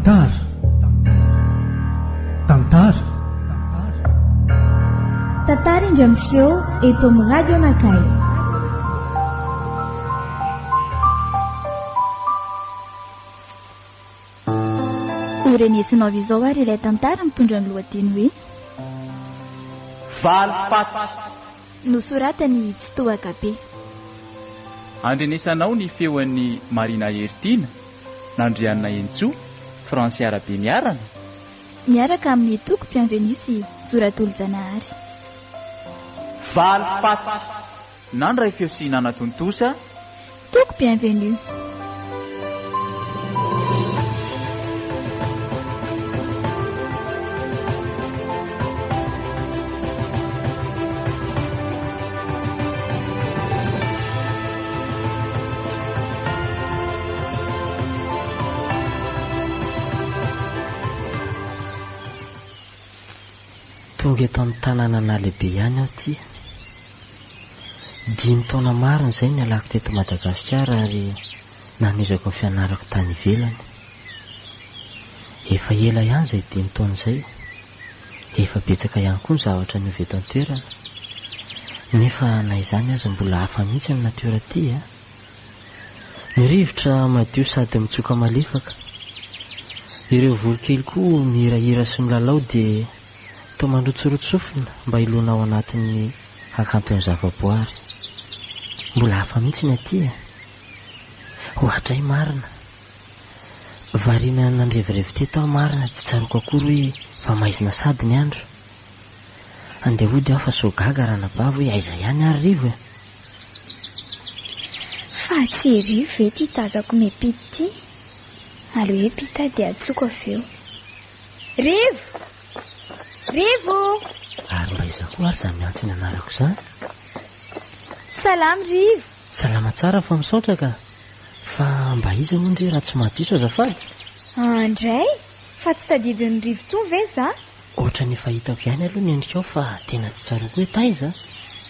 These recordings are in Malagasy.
Tantara. Tantara. Tantara indray miseho eto amin'ny Radio Nakay. Ho renesinao avy izao ary ilay tantara mitondra ny lohateny hoe. Valifaty. Nosoratan'i Tsitohaka Be. Andrenesanao ny feon'i Marina Heritiana, Nandrianina Henintsoa, Francia Rabemiarana. Miaraka amin'i Toky Bienvenue sy Zo Ratolojanahary. Valifaty. Nandray feo sy nanatontosa. Toky Bienvenue. Tonga eto amin'ny tanànan'Alehibe ihany aho ity. Dimy taona marina izay nialako teto Madagasikara ary nanohizako ny fianarako tany ivelany. Efa ela ihany izay dimy taona izay. Efa betsaka ihany koa ny zavatra niova eto an-toerana. Nefa na izany aza mbola hafa mihitsy ny natiora aty a! Ny rivotra madio sady mitsoka malefaka. Ireo voronkely koa mihirahira sy milalao dia toa mandrotsirotsy sofina mba hilona ao anatin'ny hakanton'ny zavaboary. Mbola hafa mihitsy ny aty e! Oadray marina! Variana nandrevirevy teto aho marina tsy tsaroako akory hoe fa maizina sady ny andro. Andeha hody aho fa sao gaga ranabavy hoe aiza ihany ary Rivo e! Fa tsy i Rivo ve ity tazako miampita ity? Aleo hiampita aho dia antsoiko avy eo. Rivo! Rivo! Ary mba iza koa ary izany miantso ny anarako izany? Salama Rivo! Salama tsara fa misaotra ka! Fa mba iza moa ndry raha tsy mahadiso azafady? Andray! Fa tsy tadidin'i Rivo intsony ve za? Ohatran'ny efa hitako ihany aloha ny endrikao fa tena tsy tsaroako hoe taiza?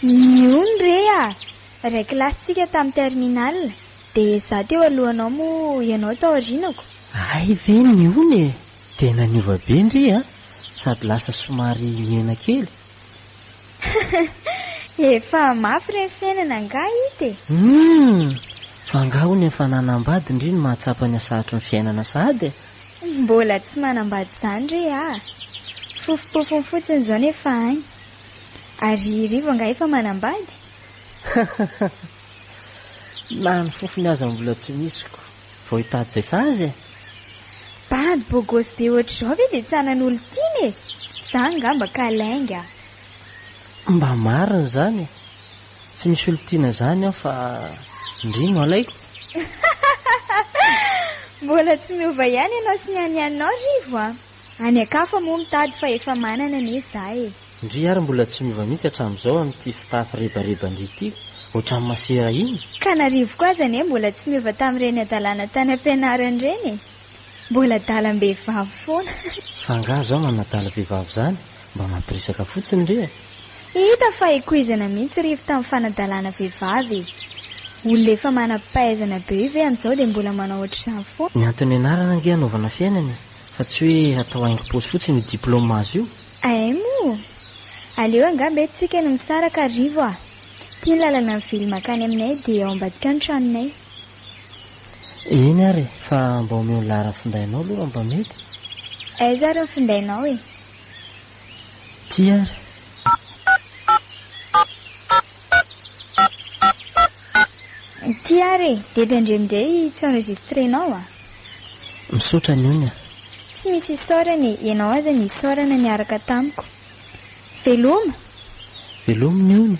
Mihono re a! Ray kilasy tsika tamin'ny terminale, dia za teo alohanao moa ianao tao aorianako. Hay ve nihono e! Tena niova be ndry a! Sady lasa somary nihena kely. Efa mafy re ny fiainana angaha ita e! Humm! Fa angaha hono efa nanambady ndry no mahatsapa ny hasarotry ny fiainana sahady e! Mbola tsy manambady izany re ah! Fofompofony fotsiny izao nefa agny. Ary i Rivo angaha efa manambady? Na ny fofony aza mbola tsy misy ko vao hitady izay sahaza e! Bandy bogosy be ohatr'izao ve dia tsy hanan'olon-tiana e! Zany ngamba ka lainga. Mba marina izany e! Tsy misy olon-tiana izany aho fa ndry no alaiko. Mbola tsy miova ihany ianao sy ny anianinao Rivo a! Any an-kafa moa mitady fa efa manana anie za e! Ndry ary mbola tsy miova mihitsy hatramin'izao amin'ity fitafy rebareban-dry ity, ohatran'ny masera iny. Ka na Rivo koa aza anie mbola tsy miova tamin'ireny hadalana tany am-pianarana ireny e! Mbola adalam-behivavy foana. Fa angaha zao manadala vehivavy zany? Mba mampiresaka fotsiny re e! Hita fa ikoizana mihitsy Rivo tamin'ny fanadalana vehivavy e! Olona efa manam-pahaizana be io ve amin'izao dia mbola manao ohatr'izany foana? Ny antony ianarana ange hanaovana fiainana e! Fa tsy hoe hatao haingom-paosy fotsiny io diplaoma azo io. Hay moa! Aleo angamba eto tsika no misaraka Rivo a! Ity ny lalana mivily mankany aminay dia ao ambadika ny tranonay. Eny ary e, fa mba omeo ny laharan'ny findainao aloha raha mba mety. Aiza ary ny findainao e? Ity ary. Ity ary e, dia tandremo indray tsy enregistrer-nao a! Misaotra ny ony a! Tsy misy isaorana e, ianao aza nisaorana niaraka tamiko. Veloma! Veloma ny ony.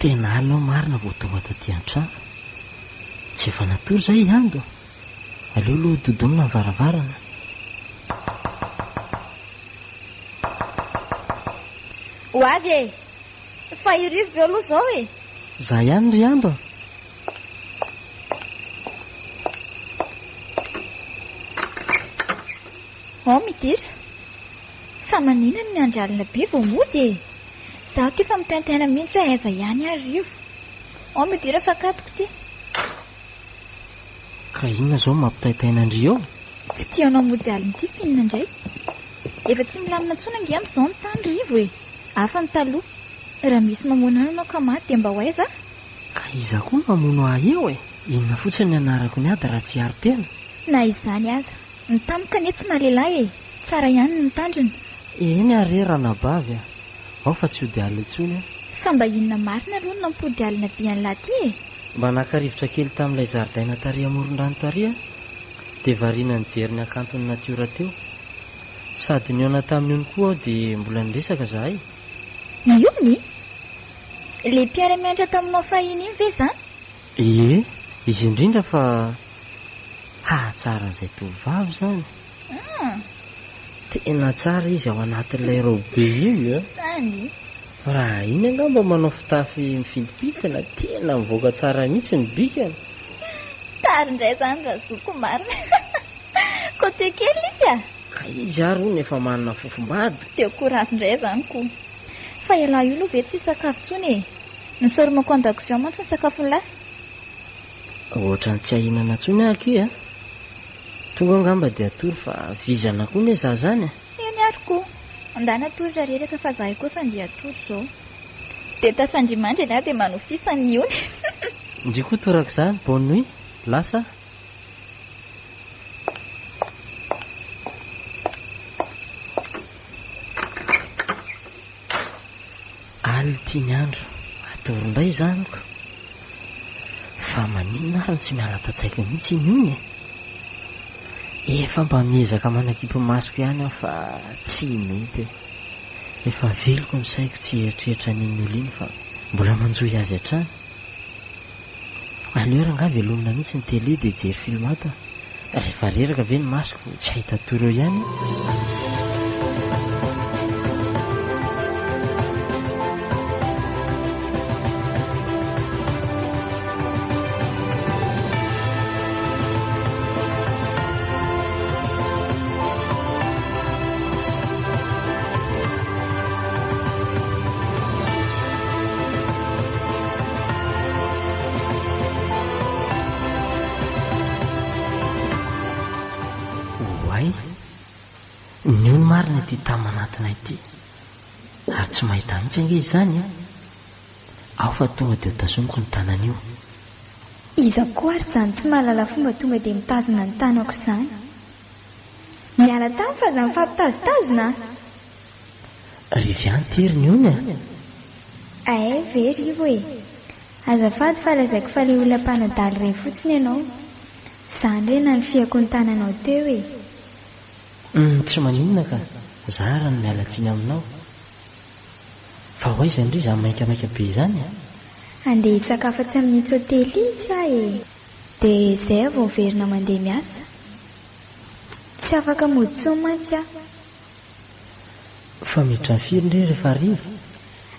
Tena alina aho marina vao tonga taty an-trano. Tsy efa natory izay i Ando? Aleo aloha dodonina ny varavarana. Ho avy e! Fa i Rivo ve aloha izao e? Za ihany ry Ando a! Ao midira. Fa maninona no miandry alina be vao mody e? Izaho ity efa mitaintaina mihitsy hoe aiza ihany ary Rivo. Ao midira fa akatoko ity. Ka inona izao no mampitaintaina an-dry eo? Fitianao mody alina ity f'inona indray? Efa tsy milamina intsony ange amin'izao ny tany Rivo e! Hafa ny taloha. Raha misy mamono anao ianao ka maty dia mba ho aiza aho? Ka iza koa no hamono ahy eo e? Inona fotsiny ny anarako ny ady raha tsy hiaro tena? Na izany aza, ny tampoka anie tsy mahalehilahy e! Tsara ihany ny mitandrina. Eny ary re ranabavy a! Ao fa tsy hody alina intsony aho. Fa mba inona marina aloha no nampody alina be an'lah ty e? Mba naka rivotra kely tamin'ilay zaridaina tary amoron-drano tary aho, dia variana nijery ny hakanton'ny natiora teo. Sady nihaona tamin'i Ony koa aho dia mbola niresaka izahay. I Ony? Ilay mpiara-mianatra taminao fahiny iny ve izany? Ie, izy indrindra fa hahatsaran'izay tovovavy izany. Hum. Tena tsara izy ao anatin'ilay robe iny a! Zany. Raha iny angamba manao fitafy mifintimpintina, tena mivoaka tsara mihitsy ny bikany. Tary indray izany Razoko marina. Côté kely izy a! Ka izy ary hono efa manana fofombady. Dia courage indray izany ko. Fa ialahy io aloha ve tsy hisakafo intsony e? Ny soromako an-dakozia mantsy ny sakafon'lah. Ohatran'ny tsy ahinana intsony aho akia a! Tonga aho angamba dia hatory fa vizana koa anie za zany e! Eny ary ko! Ndana atory raha reraka fa zahay koa efa ndeha hatory zao. Dia tafandrimandry ialahy dia manofisa ny ony. Ndry koa torak'izany, bonne nuit, lasa aho. Alina ity ny andro, hatory indray izany ko. Fa maninona ary no tsy miala ato an-tsaiko mihitsy iny ony e? Efa mba miezaka manakipy masoko ihany aho fa tsy mety e. Efa aveloko ny saiko tsy hieritreritra an'iny olona iny fa mbola manjohy azy hatrany. Aleo rangahy velomina mihitsy ny télé dia hijery film ato a. Rehefa reraka ve ny masoko tsy hahita tory eo ihany aho? Oay! Ny ony marina ity tany manatona ity. Ary tsy mahita mihitsy ange izany an! Ao fa tonga dia ho tazomiko ny tanan'io. Iza koa ary izany tsy mahalala fomba tonga dia mitazona ny tanako izany? Miala tany fa aza mifampitazotazona a! Rivo ihany ity ry Niony a! Hay ve Rivo e! Azafady fa lazaiko fa le olona mpanadala ireny fotsiny ianao. Zany re nanifihako ny tananao teo e! Humm tsy maninona ka, za ara no miala tsiny aminao. Fa ho aiza ndry izany maikamaika be izany e? Andeha hisakafo atsy amin'itsy hotely itsy aho e! Dia izay aho vao miverina mandeha miasa. Tsy afaka mody intsony mantsy aho. Fa miditra ny firy ndry rehefa hariva?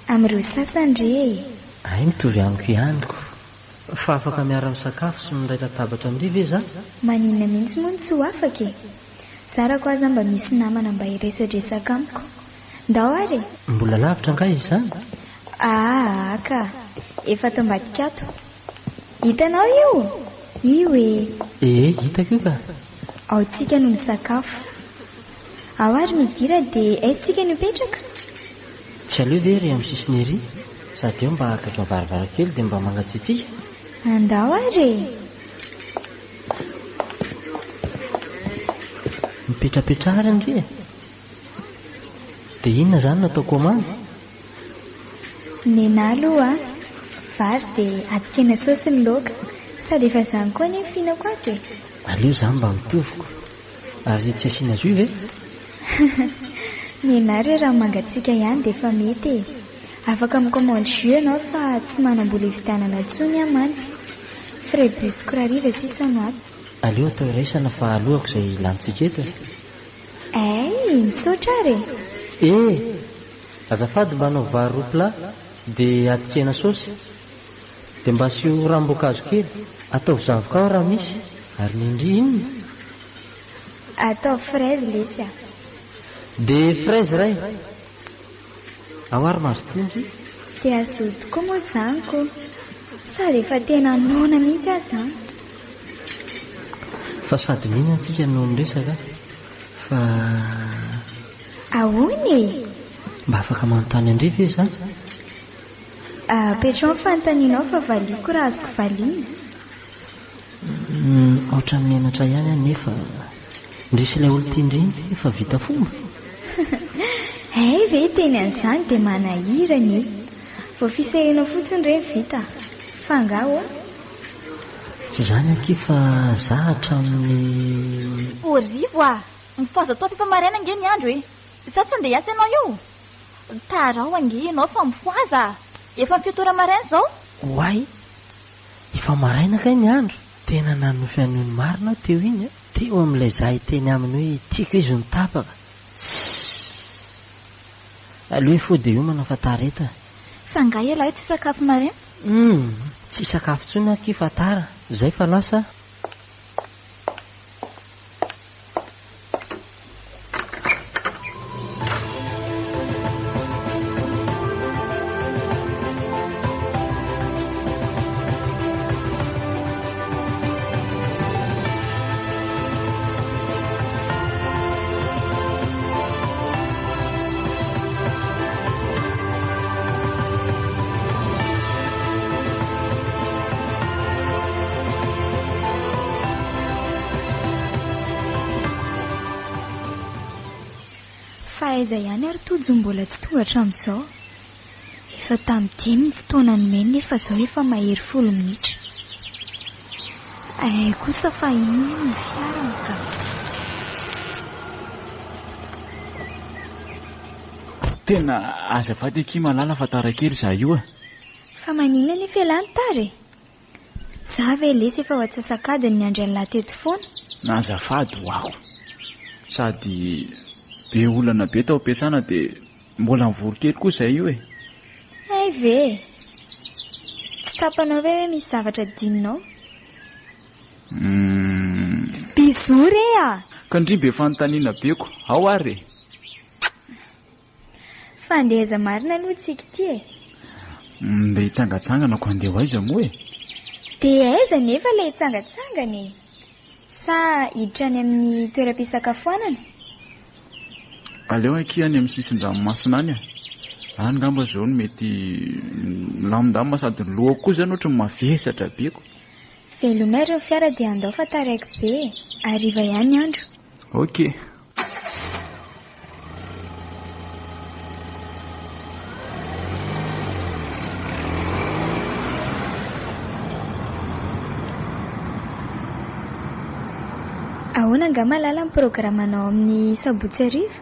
Amin'ireo sasany re e! Hay mitovy amiko ihany ko! Fa afaka miara-misakafo sy miray latabatra amin-dry ve za? Maninona mihitsy moa no tsy ho afaka e! Zarako aza mba misy namana mba hiresadresaka amiko. Ndao ary e! Mbola lavitra angaha izany? Aa ka! Efa ato ambadika ato. Hitanao io? Io e! Ee, hitako io ka! Ao tsika no misakafo. Ao ary midira dia aiza tsika no hipetraka? Tsy aleo ve ery amin'ny sisiny ery? Sady eo mba akaiky ny varavarankely dia mba mangatsiatsiaka? Andao ary e! Mipetrapetraha ary ange e! Dia inona izany no atao commande? Nenà aloha a! Vary dia atikena saosy ny laoka. Sady efa izany koa anie ny fihinako ato e! Aleo izany mba mitoviko. Ary tsy asiana jus ve? Nenà re raha mangatsiaka ihany dia efa mety e! Afaka mi-commande jus ianao fa tsy manam-bola hividianana intsony aho mantsy. Frais bus-ko rahariva sisa no ato. Aleo atao iraisana fa alohako izay lanintsika eto e! Ay, misaotra ary e! Eh! Azafady mba hanao vary roa plat dia atikena saosy. Dia mba asio ranom-boankazo kely. Ataovy zavoka ao raha misy. Ary ny ndry inona? Ataovy fraise lesy a. Dia fraise iray. Ao ary mazotoa ndry. Dia azoto tokoa moa izany ko. Sady efa tena noana mihitsy aho izany. Fa sady mihinana tsika no miresaka fa. Ahoana e? Mba afaka manontany an-dry ve za? Apetraho ny fanontanianao fa valiako raha azoko valiana. Ohatran'ny menatra ihany aho nefa ndry sy ilay olon-tian-dry iny ve efa vita fomba? Hay ve hiteny an'izany dia manahirana e! Vao fisehenao fotsiny re ny vita fa angaha ahoana? Tsy izany akia fa za hatramin'ny. Ô Rivo a! Mifohaza toa efa maraina ange ny andro e! Sa tsy handeha hiasa ianao io? Tarao ange ianao fa mifohaza a! Efa fito ora maraina izao! Oay! Efa maraina kay ny andro! Tena nanonofy an'io ny marina aho teo iny a! Teo amin'ilay za hiteny aminy hoe tiako izy no tapaka! Tssss! Aleo hifoha dia hiomana fa tara eto e! Fa angaha ialahy tsy hisakafo maraina? Humm! Tsy hisakafo intsony aho akia fa tara! Zay fa lasa a! Fa aiza ihany ary Tojo no mbola tsy tonga hatramin'izao? Efa tamin'ny dimy ny fotoana nomeny nefa izao efa mahery folo minitra. Hay kosa fa iny ny fiarany ka. Tena azafady akia Malala fa tara kely za io a. Fa maninona anefa ialahy no tara e? Za ve lesy efa ho atsasak'adiny niandry an'lah teto foana? Azafady ho'aho. Sady be olana be tao am-piasana dia mbola mivory kely koa izay io e. Hay ve e! Tsy tsapanao ve hoe misy zavatra adinonao? Humm. Bisous re a! Ka ndry be fanontaniana be ko. Ao ary e! Fa andeha aiza marina aloha tsika ity e? Ndeha hitsangatsangana ko andeha ho aiza moa e? Dia aiza nefa ilay hitsangatsangana e? Sa hiditra any amin'ny toeram-pisakafoanana? Aleo akia any amin'ny sisin-dranomasina any e. Any ngamba izao no mety milamindamina sady ny lohako koa izany ohatran'ny mavesatra be ko. Veloma ireo fiara dia andao fa taraiky be e. Hariva ihany ny andro. Ok. Ahoana angaha Malala ny programanao amin'ny sabotsy hariva?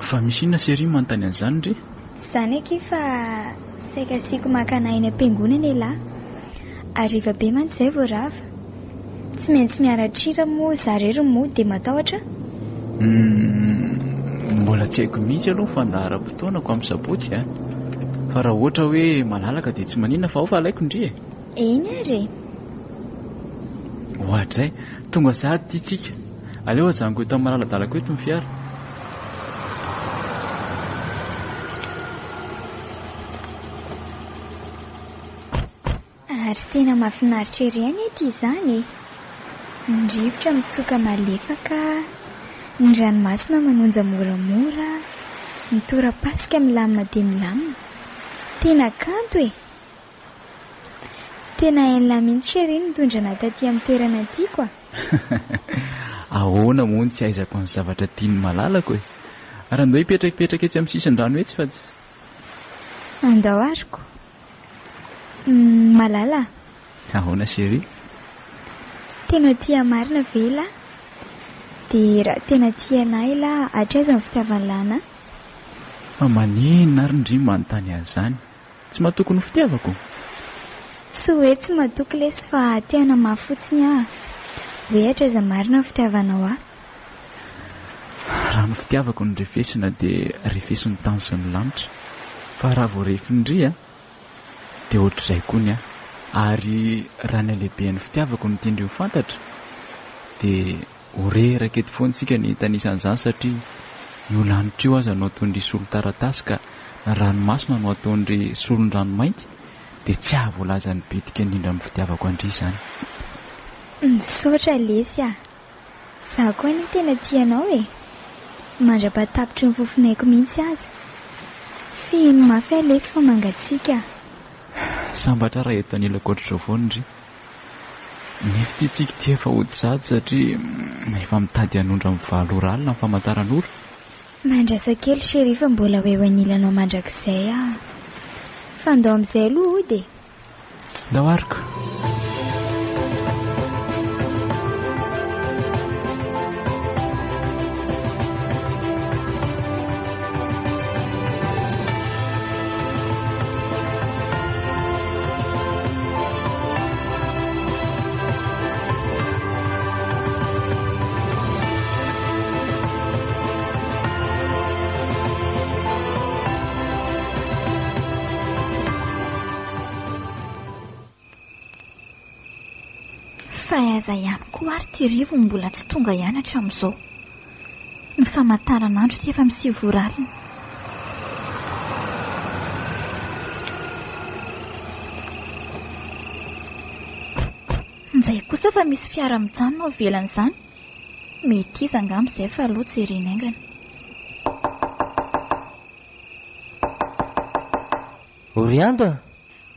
Fa misy inona chérie manontany an'izany ndry? Izany akia fa saika asiako maka anah eny am-piangonana elah. Hariva be mantsy izay vao rava. Tsy maintsy miara-trira moa za rery moa dia matahotra a! Humm, mbola tsy haiko mihitsy aloha ny fandaharam-potoanako amin'ny sabotsy a! Fa raha ohatra hoe malalaka dia tsy maninona fa ao fa alaiko ndry e! Eny ary e! Oadray, tonga sahady ity tsika. Aleo ajanoko eto amin'ny malaladalako eto ny fiara. Ary tena mahafinaritra ery anie ity izany e! Ny rivotra mitsoka malefaka, ny ranomasina manonja moramora, ny tora-pasika milamina dia milamina. Tena kanto e! Tena hain'lah mihitsy chérie ny nitondra anah taty amin'ny toerana tiako a! Ahoana moa no tsy ahaizako ny zavatra tian'ny malalako e! Ary andao hipetrapetraka etsy amin'ny sisin-drano etsy fa tsy. Andao ary ko! Malala a! Ahoana chérie? Tena tia marina ve elah? Dia raha tena tia anah elah hatraiza ny fitiavan'lah anah? Fa maninona ary ndry manontany an'izany? Tsy matoky ny fitiavako? Tsy hoe tsy matoky lesy fa te hanamafy fotsiny aho. Hoe hatraiza marina ny fitiavanao ahy? Raha ny fitiavako no refesina dia refeso ny tany sy ny lanitra. Fa raha vao refin-dry a, dia ohatr'izay koa ny ahy. Ary raha ny halehiben'ny fitiavako no tian-dry ho fantatra dia ho reraka eto foana isika ny hitanisa an'izany satria io lanitra io aza no ataon-dry solon-taratasy ka ny ranomasina no ataon-dry solon-dranomainty dia tsy hahavoalaza ny bitika indrindra amin'ny fitiavako an-dry izany. Misaotra lesy a! Za koa anie tena tia anao e! Mandra-pahatapitry ny fofonaiko mihitsy aza. Fihino mafy aho lesy fa mangatsiaka a! Sambatra raha eto anilako ohatr'izao foana ndry. Nefa ity tsiky ity efa hody sahady satria efa mitady hanondro amin'ny valo ora alina ny famantaranora. Mandrasa kely chérie fa mbola ho eo anilanao mandrakizay aho. Fa ndao amin'izay aloha hody e! Ndao ary ko! Fa aiza ihany koa ary ity Rivo no mbola tsy tonga ihany hatramin'izao. Ny famantaranandro ity efa misivy ora alina. Izay kosa fa misy fiara mijanona ao ivelany izany. Mety iza angamba izay fa aleo jerena haingana. O ry Ando a!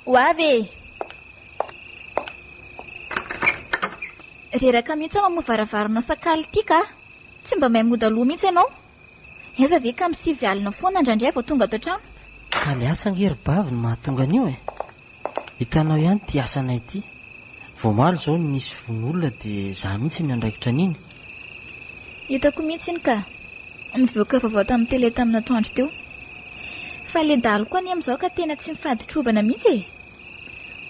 Ho avy e! Reraka mihitsy aho mamoha varavaranao sakaly ity ka! Tsy mba mahay mody aloha mihitsy ianao. Aiza ve ka amin'ny sivy alina foana indraindray vao tonga ato an-trano? Ka ny asa ange ry bavy no mahatonga an'io e! Hitanao ihany ity asanay ity. Vao omaly izao no nisy vono olona dia izaho mihitsy no niandraikitra an'iny. Hitako mihitsy iny ka. Nivoaka vaovao tamin'ny télé tamin'ny atoandro teo. Fa le dahalo koa anie amin'izao ka tena tsy mifaditrovana mihitsy e!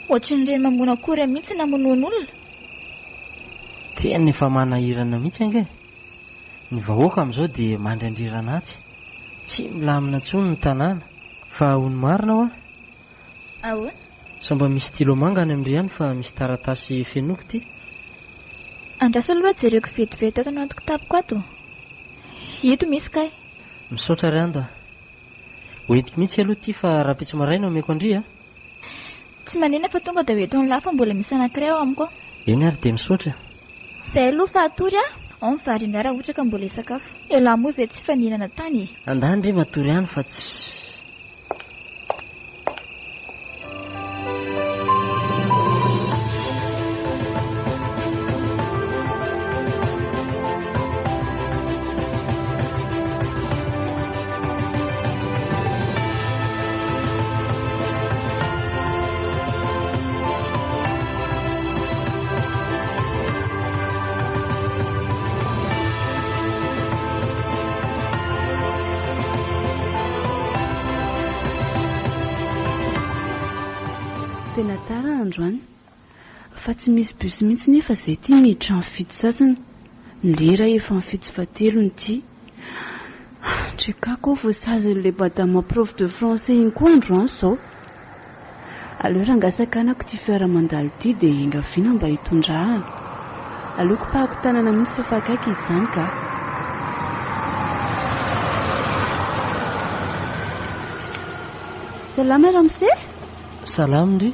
Ohatrin'ireny mamono akory mihitsy namonoan'olona. Tena efa manahirana mihitsy ange. Ny vahoaka amin'izao dia mandriandrirana atsy. Tsy milamina intsony ny tanàna. Fa hono marina hoa? Ahoana? Sao mba misy stylo manga any amin-dry any fa misy taratasy fenoiko ity? Andraso aloha jereko vetivety ato anaty kitapoko ato. Ito misy kay. Misaotra ry Ando a. Hoentiko mihitsy aloha ity fa rahampitso maraina omeko an-dry a. Tsy manina fa tonga dia ho eto an'lah fa mbola misy anankiray ao amiko ao. Eny ary dia misaotra. Zay aloha fa hatory a. Ao ny vary indray raha ohatra ka mbola hisakafo. Elah moa ve tsy faninana tany e. Andany ry matory any fa tsy. Tena tara androany. Fa tsy misy bus mihitsy nefa zay ty miditra amin'ny fito sasany. Ny lera efa amin'ny fito fahatelony ity. Ndrekako aho voasazin'ilay madama prof de français iny koa androany izao. Aleo rangahy sakanako ity fiara mandalo ity dia engaviana mba hitondra ahy. Aleo kopahako tanana mihitsy fa efa akaiky izy izany ka. Salama ramose? Salama ndry.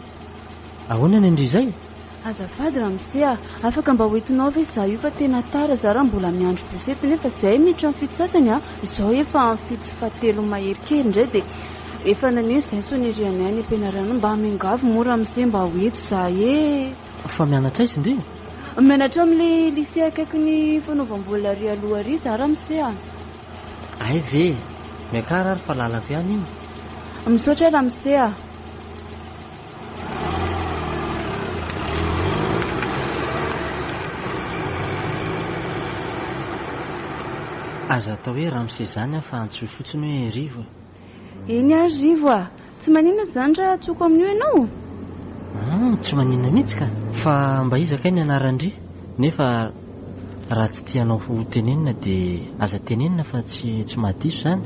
Ahoana ny an-dry izay? Azafady ramose a! Afaka mba hoentinao ve izaho io fa tena tara za raha mbola miandry bus eto nefa zay miditra amin'ny fito sasany a! Izao efa amin'ny fito sy fahatelo mahery kely indray dia efa naneno izay sonnerie anay any am-pianarana mba miangavy moa ramose mba ho eto za e! Fa mianatra aiza ndry? Mianatra amin'ilay lycée akaikin'ny fanaovam-bola ary aloha ary za ramose a! Hay ve! Miakara ary fa lalako ihany iny. Misaotra ramose a! Aza atao hoe ramose izany aho fa antsoy fotsiny hoe Rivo e. Eny ary Rivo a! Tsy maninona izany raha antsoiko amin'io ianao? Hum, tsy maninona mihitsy ka! Fa mba iza kay ny anaran-dry? Nefa. Raha tsy tianao ho tenenina dia aza tenenina fa tsy tsy mahadiso izany.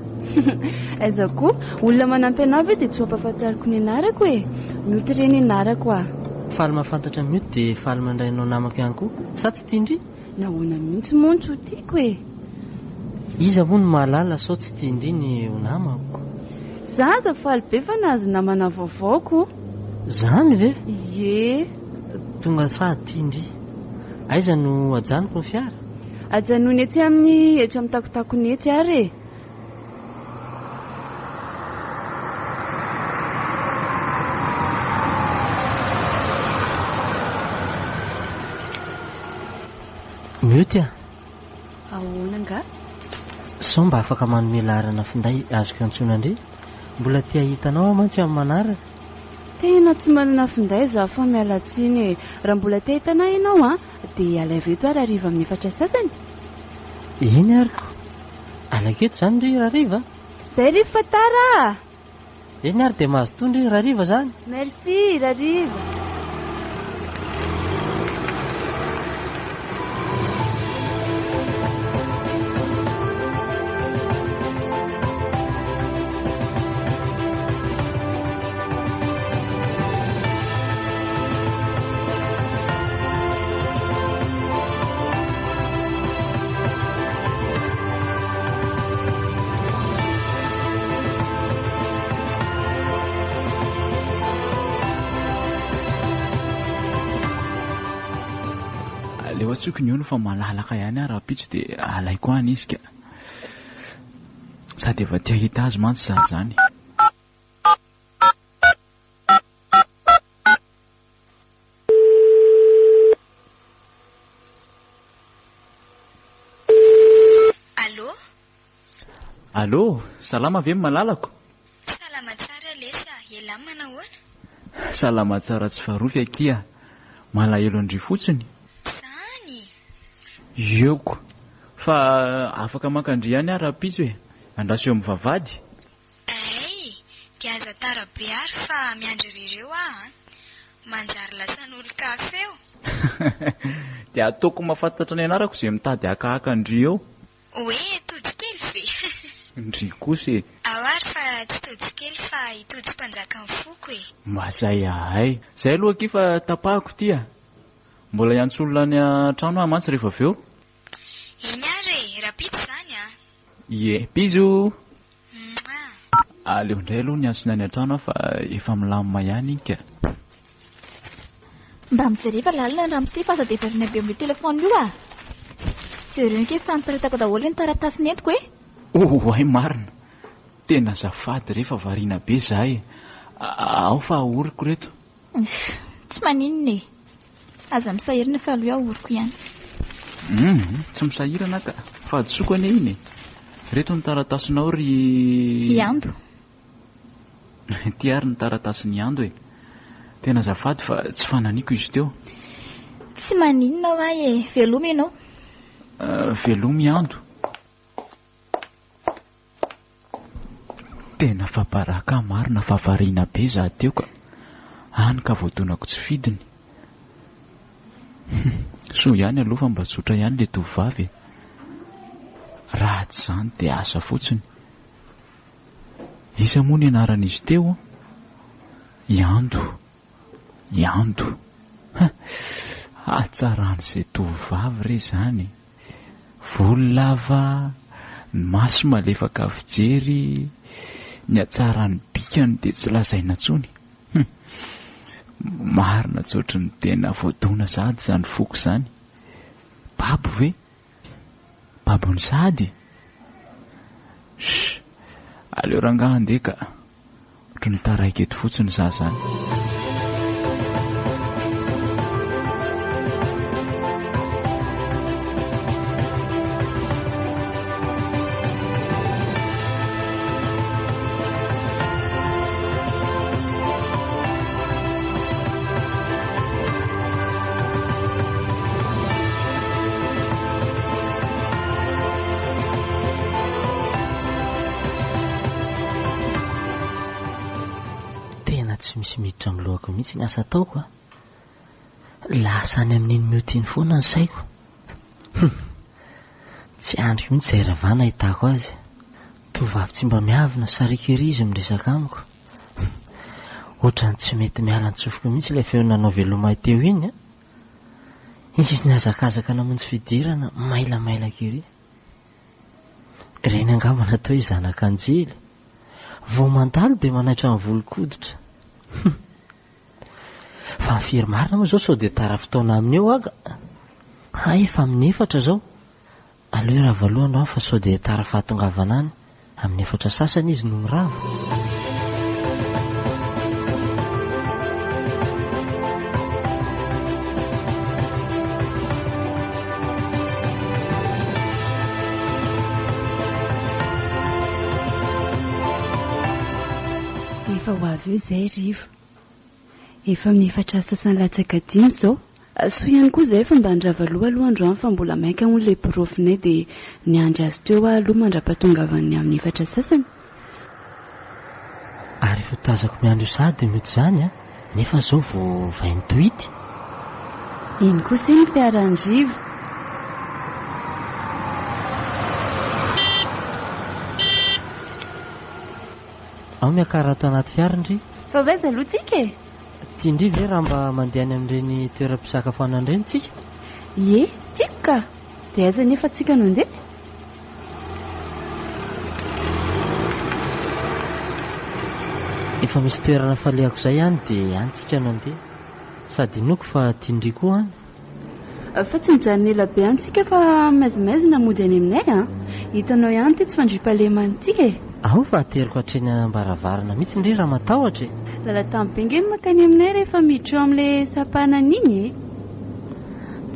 Aiza koa, olona manampy anah ve dia tsy ho ampahafantariko ny anarako e! Mioty re ny anarako ah. Faly mahafantatra Mioty dia faly mandray anao namako ihany koa. Sa tsy tian-dry? Nahoana mihitsy moa no tsy ho tiako e! Iza moa no mahalala sao tsy tian-dry ny ho namako? Za aza faly be fa nahazo namana vaovao ko! Zany ve? Ie! Tonga sahady tian-dry. Aiza no ajanoko ny fiara? Ajanony etsy amin'ny etsy amin'ny takotakony etsy ary e! Mioty a! Ahoana angaha? Sao mba afaka manome laharana finday azoko iantsoana an-dry? Mbola te hahita anao aho mantsy amin'ny manaraka. Tena tsy manana finday za fa miala tsiny e! Raha mbola te hahita anah ianao an, dia alaivo eto ary hariva amin'ny efatra sasany. Eny ary ko! Alaiko eto izany ry rahariva a! Zay ry fa tara a! Eny ary dia mazotoa ndry rahariva zany. Merci rahariva. Aleo antsoiko ny ono fa malalaka ihany aho rahampitso dia alaiko any izy ka. Sady efa te hahita azy mantsy za zany. Allô? Allô, salama ve ny malalako? Salama tsara lesy a, elah manahoana? Salama tsara tsy farofy akia, malahelo an-dry fotsiny. Zany? Ioko, fa afaka maka an-dry ihany aho rahampitso e, andraso eo amin'ny vavahady. Hay! Dia aza tara be ary fa miandry ry ireo aho an! Manjary lasan'olon-kafa eo! Dia ataoko mahafantatra ny anarako izay mitady hakahaka an-dry eo. Hoe Tojo kely ve? Ndry kosa e! Ao ary fa tsy Tojo kely fa i Tojo mpanjakan'ny foko e! Mba zay ahay! Zay aloha akia fa tapahako ity a! Mbola hiantso olona any an-trano aho mantsy rehefa avy eo. Eny ary e! Rahampitso izany an! Ie, bisous! Mouah! Aleo indray aloha niantso ny any an-trano aho fa efa milamina ihany iny ka. Mba mijereva lalina ny ramose fa aza dia variana be amin'io téléphone io ah! Jereo ange fa niparitaka daholo ny taratasy nentiko e! Oay marina! Tena azafady re fa variana be za e! Ao fa ahoriko reto. Tsy maninona e! Aza misahirana fa aleo ahoriko ihany. Hum, tsy misahirana aho ka. Fahadisoako anie iny e. Ireto ny taratasinao ry. Iando. Ity ary ny taratasin'i Iando e. Tena azafady fa tsy fananiko izy teo. Tsy maninona hoa e. Veloma ianao. Veloma Iando. Tena afa-baraka aho marina fa variana be za teo ka. Any ka voadonako tsy fidiny. Hum, soa ihany aloha fa mba tsotra ihany le tovovavy e. Raha tsy izany dia asa fotsiny. Iza moa ny anaran'izy teo? I Ando. I Ando. Ha! Hatsaran'izay tovovavy re izany e. Volo lava, ny maso malefaka fijery, ny hatsaran'ny bikany dia tsy lazaina intsony. Hum! Marina tsy ohatry ny tena voadona sahady izany foko izany. Babo ve? Babony sahady? Shh! Aleo rangahy handeha ka. Ohatry ny taraiky eto fotsiny za zany. Tena tsy misy miditra amin'ny lohako mihitsy ny asa ataoko a. Lasa any amin'iny mioty iny foana ny saiko. Hum. Tsy andriko mihitsy izay ravana ahitako azy. Tovovavy tsy mba miavona, sariaka ery izy miresaka amiko. Ohatran'ny tsy mety miala an-tsofiko mihitsy ilay feo nanao veloma ahy teo iny an! Izy nihazakazaka namonjy fidirana, mailamailaka ery. Ireny angamba natao hoe zanak'anjely. Vao mandalo dia manaitra ny volon-koditra. Hum! Fa ny firy marina moa izao sao dia tara fotoana aminy eo aho ka. Hay efa amin'ny efatra izao. Aleo hirava aloha androany fa sao dia tara fahatongavana any. Amin'ny efatra sasany izy no mirava. Efa ho avy eo izay Rivo. Efa amin'ny efatra sasany latsaka dimy izao. Soa ihany koa izahay fa mba nirava aloha aloha androany fa mbola maika hono ilay prof-nay dia niandry azy teo aho aloha mandra-pahatongavan'ny amin'ny efatra sasany. Ary efa tazako miandry io sahady mety izany an! Nefa izao vao vingt-huit. Iny kosa iny fiaran-drivo. Ao miakara ato anaty fiara ndry. Fa ho aiza aloha tsika e? Tia ndry ve raha mba mandeha any amin'ireny toeram-pisakafoanana ireny tsika? Ie, tiako ka! Dia aiza anefa tsika no handeha? Efa misy toerana falehako izay any dia any tsika no handeha. Sady inoako fa tia ndry koa any. Fa tsy mijanona ela be any tsika fa maizimaizina mody any aminay an! Hitanao ihany ity tsy fandriampahalemana ity e! Ao fa ateriko hatreny am-baravarana mihitsy ndry raha matahotra e! Lalan-tamby be nge ny mankany aminay rehefa miditra eo amin'ilay sampanana iny e!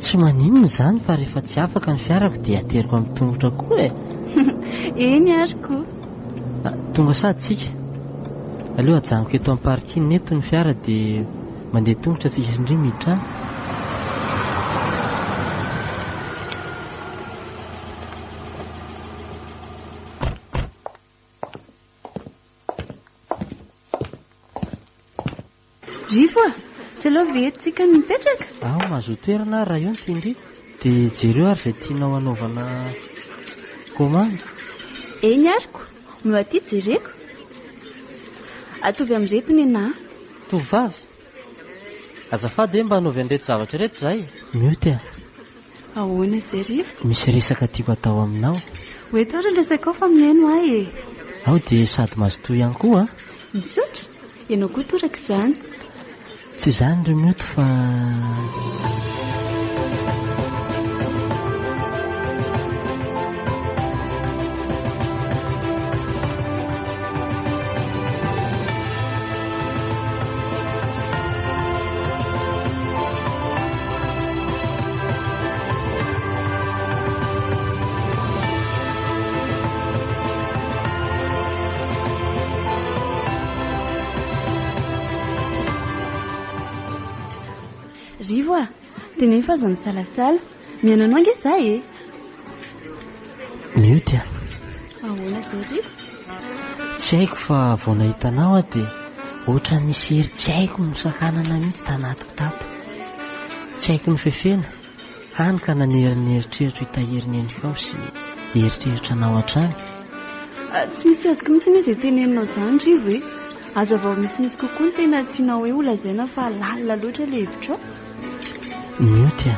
Tsy maninona izany fa rehefa tsy afaka ny fiarako dia ateriko amin'ny tongotra koa e! Eny ary ko! Tonga sady tsika. Aleo ajanoko eto amin'ny parking eto ny fiara dia mandeha tongotra tsika sy ndry miditra any. Rivo a! Tsy aleo ve eto tsika no mipetraka? Ao, mahazoa toerana ary raha eo ny tian-dry. Dia jereo ary izay tianao hanaovana commande. Eny ary ko, no aty jereko. Atovy amin'ireto nenà. Tovovavy! Azafady hoe mba anaovy an'ireto zavatra ireto izahay. Mioty a! Ahoana izay Rivo? Misy resaka tiako atao aminao. Ho eto ary ny resakao fa mihaino ahy e! Ao dia sady mazotoa ihany koa a! Misaotra! Ianao koa toraka izany. Tsy izany ry Mioty fa. Rivo a! Teneno fa aza misalasala. Mihaino anao ange za e! Mioty a! Ahoana izay Rivo? Tsy haiko fa vao nahita anao aho dia ohatran'ny nisy hery tsy haiko nosakanana mihitsy tanatiko tato. Tsy haiko nofefena, hany ka nanery ny eritreritro hitahiry ny endrikao sy hieritreritra anao hatrany. Tsy misy azoko mihitsy anie izay teneninao izany Rivo e! Hazavao misimisy kokoa ny tena tianao hoe holazaina fa lalina loatra ilay hevitrao. Mioty a!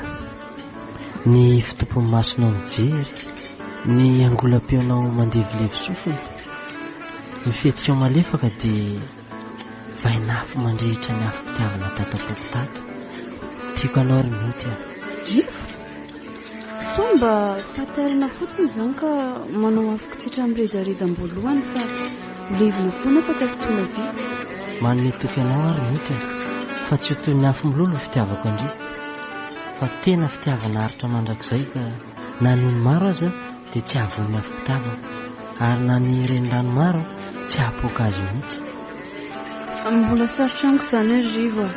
Ny fitompon'ny masonao mijery, ny angolam-peonao mandevilevy sofina, ny fihetsikao malefaka dia vainafo mandrehitra ny afom-pitiavana tato am-poko tato. Tiako anao ry Mioty a! Rivo? Sao mba fahatairana fotsiny izany ka manao afo-kitsitra miredareda am-boalohany fa ho levona foana afaka fotoana vitsy. Manome toky anao aho ry Mioty a! Fa tsy ho toy ny afo milolo ny fitiavako an-dry. Fa tena fitiavana aritra mandrakizay ka na ny ony maro aza dia tsy hahavoa ny afom-pitiavana ary na ny renirano maro tsy hahapoaka azy mihitsy. Mbola sarotra amiko izany ry Rivo a!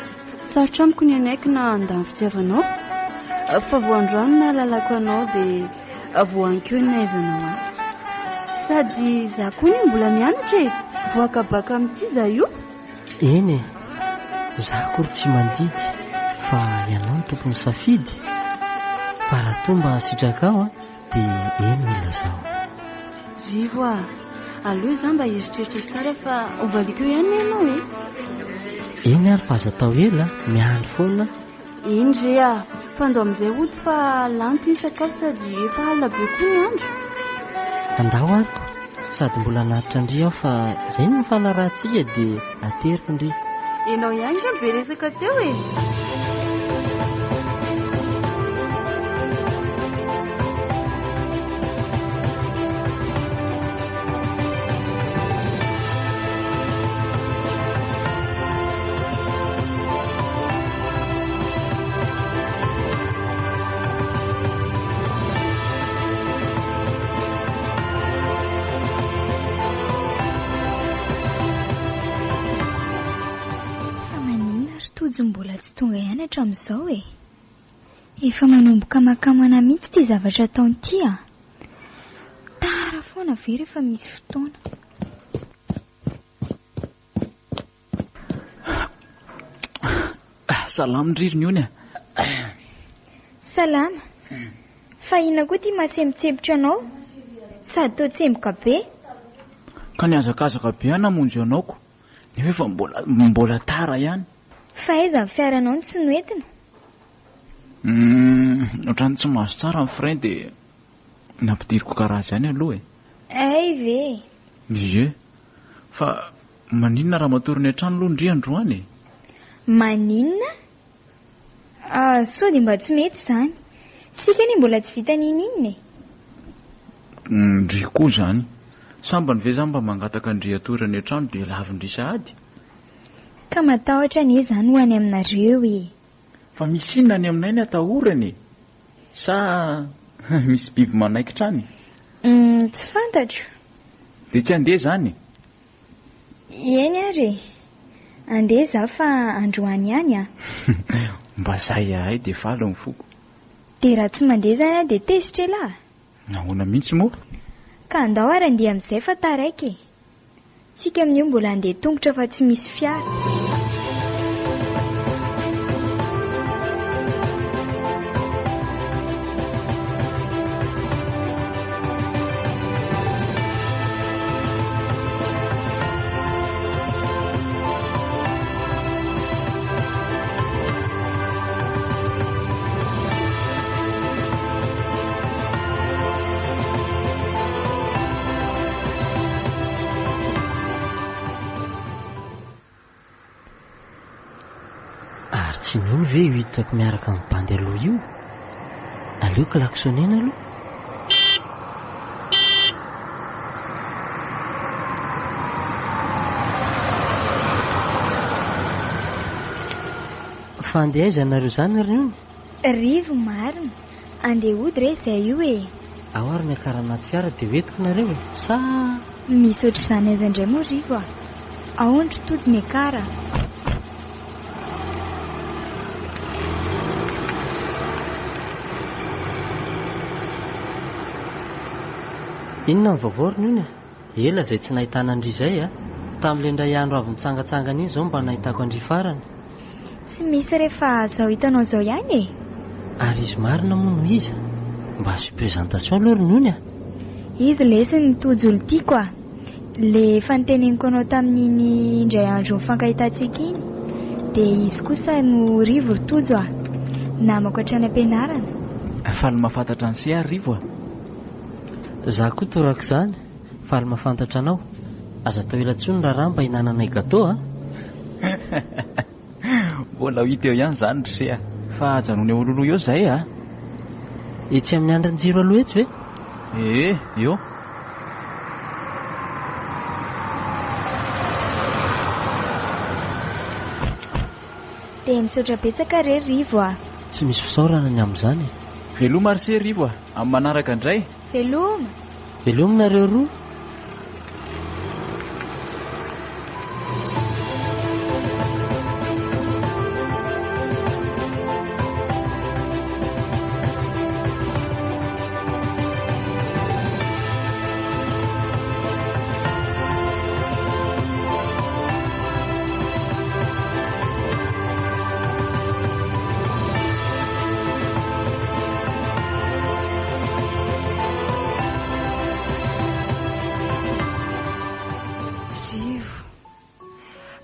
Sarotra amiko ny hanaiky na handà ny fitiavanao. Fa vao androany no nahalalako anao dia vao ankeo ny nahaizanao ahy. Sady izaho koa anie mbola mianatra e! Voakabaka amin'ity izaho io. Eny e! Za akory tsy mandidy fa ianao no tompon'ny safidy. Fa raha toa mba sitrakao an! Dia eny no ilazao. Rivo a! Aleo izaho mba hieritreritra tsara fa ho valiako eo ihany ianao e! Eny ary fa aza atao ela, miandry foana aho. Eny re a! Fa andao amin'izay hody fa lany ity ny sakafo sady efa alina be koa ny andro. Andao ary ko! Sady mbola hanatitra an-dry aho fa izay no nifanarahantsika dia ateriko ndry. Ianao ihany ange no be resaka teo e! Fa maninona ry Tojo mbola tsy tonga ihany hatramin'izao e? Efa manomboka makamana mihitsy ity zavatra ataony ity a! Tara foana ve rehefa misy fotoana? Salama ndry ry Niony a! Salama. Fa inona koa ity mahasemotsempotra anao? Sady toa tsemboka be. Ka nihazakazaka be aho namonjy anao ko, nefa efa mbola mbola tara ihany. Fa aiza ny fiaranao no tsy noentina? Hum, ohatran'ny tsy mahazo tsara ny frein dia nampidiriko garage ihany aloha e. Hay ve? Ie. Fa maninona raha matory ny an-trano aloha ndry androany e? Maninona? Ah, sao dia mba tsy mety izany. Isika anie mbola tsy vita n'inon'inona e. Ndry koa izany. Sambany ve za mba mangataka an-dry hatory any an-trano dia lavin-dry sahady? Ka matahotra anie izany ho any aminareo e. Fa misy inona any aminay ny atahorana e? Sa misy biby manaikitra any? Humm, tsy fantatro. Dia tsy handeha izany? Eny ary e! Andeha izaho fa androany ihany an! Mba zay ahay dia faly ny foko. Dia raha tsy mandeha izany aho dia tezitra elah! Nahoana mihitsy moa? Ka andao ary andeha amin'izay fa taraiky e! Tsika amin'io mbola handeha tongotra fa tsy misy fiara. Ary tsy mino ve io hitako miaraka amin'ny bandy aloha io? Aleo klaxonena aloha. Fa andeha aiza ianareo izany ry Nony? Rivo marina. Andeha hody re izay io e! Ao ary miakara anaty fiara dia ho entiko nareo e! Sa. Misy ohatr'izany aiza indray moa Rivo a! Ao ndry Tojo miakara a! Inona ny vaovao ry Nony a? Ela izay tsy nahitana an-dry izay a! Tamin'ilay indray andro avy nitsangantsangana iny izao mba nahitako an-dry farany. Tsy misy re fa zao hitanao zao ihany e! Ary izy marina moa no iza? Mba asio présentation aloha ry Nony a! Izy lesy ny Tojo olon-tiako a! Le efa noteneniko anao tamin'iny indray andro nifankahitantsika iny. Dia izy kosa no Rivo ry Tojo a! Namako hatrany am-pianarana. Faly mahafantatra an'i se ary Rivo a! Za koa torak'izany, faly mahafantatra anao. Aza atao ela intsony raharaha mba hinananay gateau a! Mbola ho hita eo ihany izany ry se a! Fa ajanony eo alohaloha eo izay a! Etsy amin'ny andrin-jiro aloha etsy ve? Ee, eo. Dia misaotra betsaka re Rivo a! Tsy misy fisaorana ny amin'izany e! Veloma ry se Rivo a! Amin'ny manaraka indray! Veloma! Veloma nareo roa!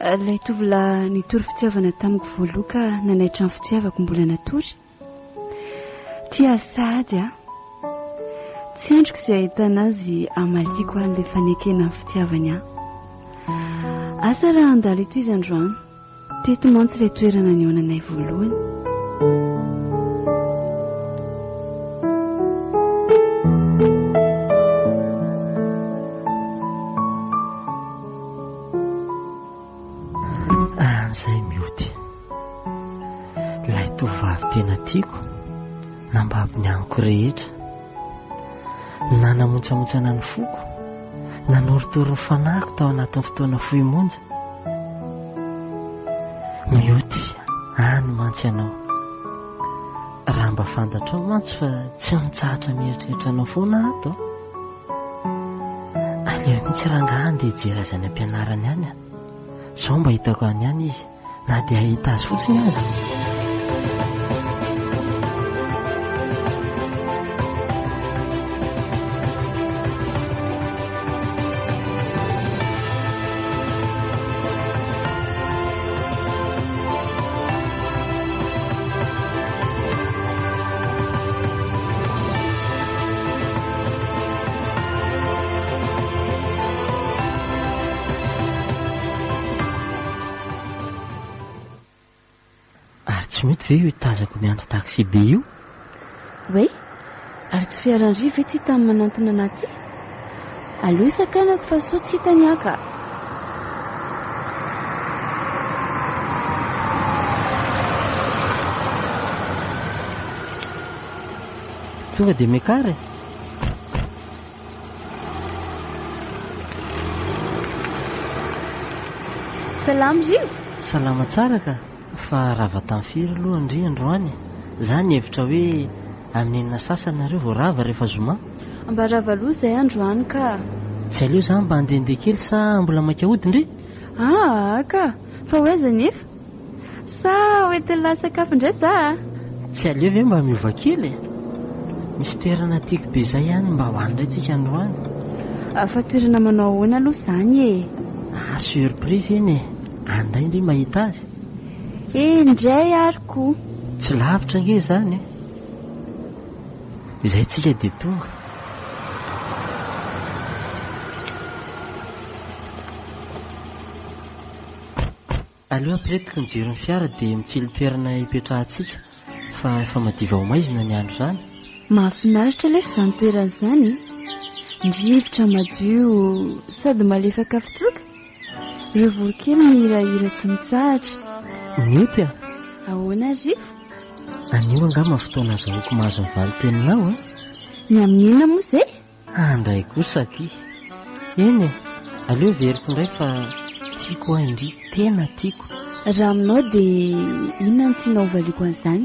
Ilay tovolahy nitory fitiavana tamiko voaloha ka nanaitra ny fitiavako mbola natory. Tia azy sahady aho. Tsy andriko izay hahitana azy hamaliako an'ilay fanekena ny fitiavany ahy. Asa raha handalo eto izy androany. Teto mantsy ilay toerana nihaonanay voalohany. An'izay mioty. Ilay tovovavy tena tiako, nambabo ny amiko rehetra. Nanamontsamontsana ny foko, nanorotoro ny fanahiko tao anatin'ny fotoana fohy monja. Mioty any mantsy ianao. Raha mba fantatrao mantsy fa tsy mitsahatra mieritreritra anao foana ato. Aleo mihitsy rangahy handeha hijery azy any am-pianarany any a. Sao mba hitako any ihany izy. Na dia hahita azy fotsiny aza. Ary tsy mety ve io tazako miandry taxi be io? Oay, ary tsy fiaran-dry ve ty tany manantona anah ty? Aleo sakanako fa sao tsy hitany aho ka. Tonga dia miakara e! Salama Rivo! Salama tsara ka! Fa rava tamin'ny firy aloha ndry androany e? Za nihevitra hoe amin'ny enina sasany nareo vao rava rehefa zoma. Mba rava aloha izay androany ka! Tsy aleo za mba handehandeha kely sa mbola maika hody ndry? Aa ka! Fa ho aiza anefa? Sa ho entin'lah sakafo indray za a? Tsy aleo ve mba miova kely e? Misy toerana tiako be zay any mba ho any indray tsika androany. Fa toerana manao ahoana aloha izany e? Ah surprise iny e! Any indray ndry mahita azy. Eny indray ary ko! Tsy lavitra ange izany e! Izay tsika dia tonga. Aleo ampiretiko ny jiron'ny fiara dia mitsilo toerana hipetrahantsika fa efa madiva ho maizina ny andro izany. Mahafinaritra lesy izany toerana izany e! Ny rivotra madio sady malefaka fitsoka, ireo voronkely mihirahira tsy mitsahatra. Mioty a! Ahoana Rivo? Anio angamba fotoana azahoako mahazo ny valin-teninao a! Ny amin'inona moa izay? Handray kosa aky. Eny e, aleo heveriko indray fa tiako aho indry, tena tiako. Raha aminao dia inona no tianao hovaliako an'izany?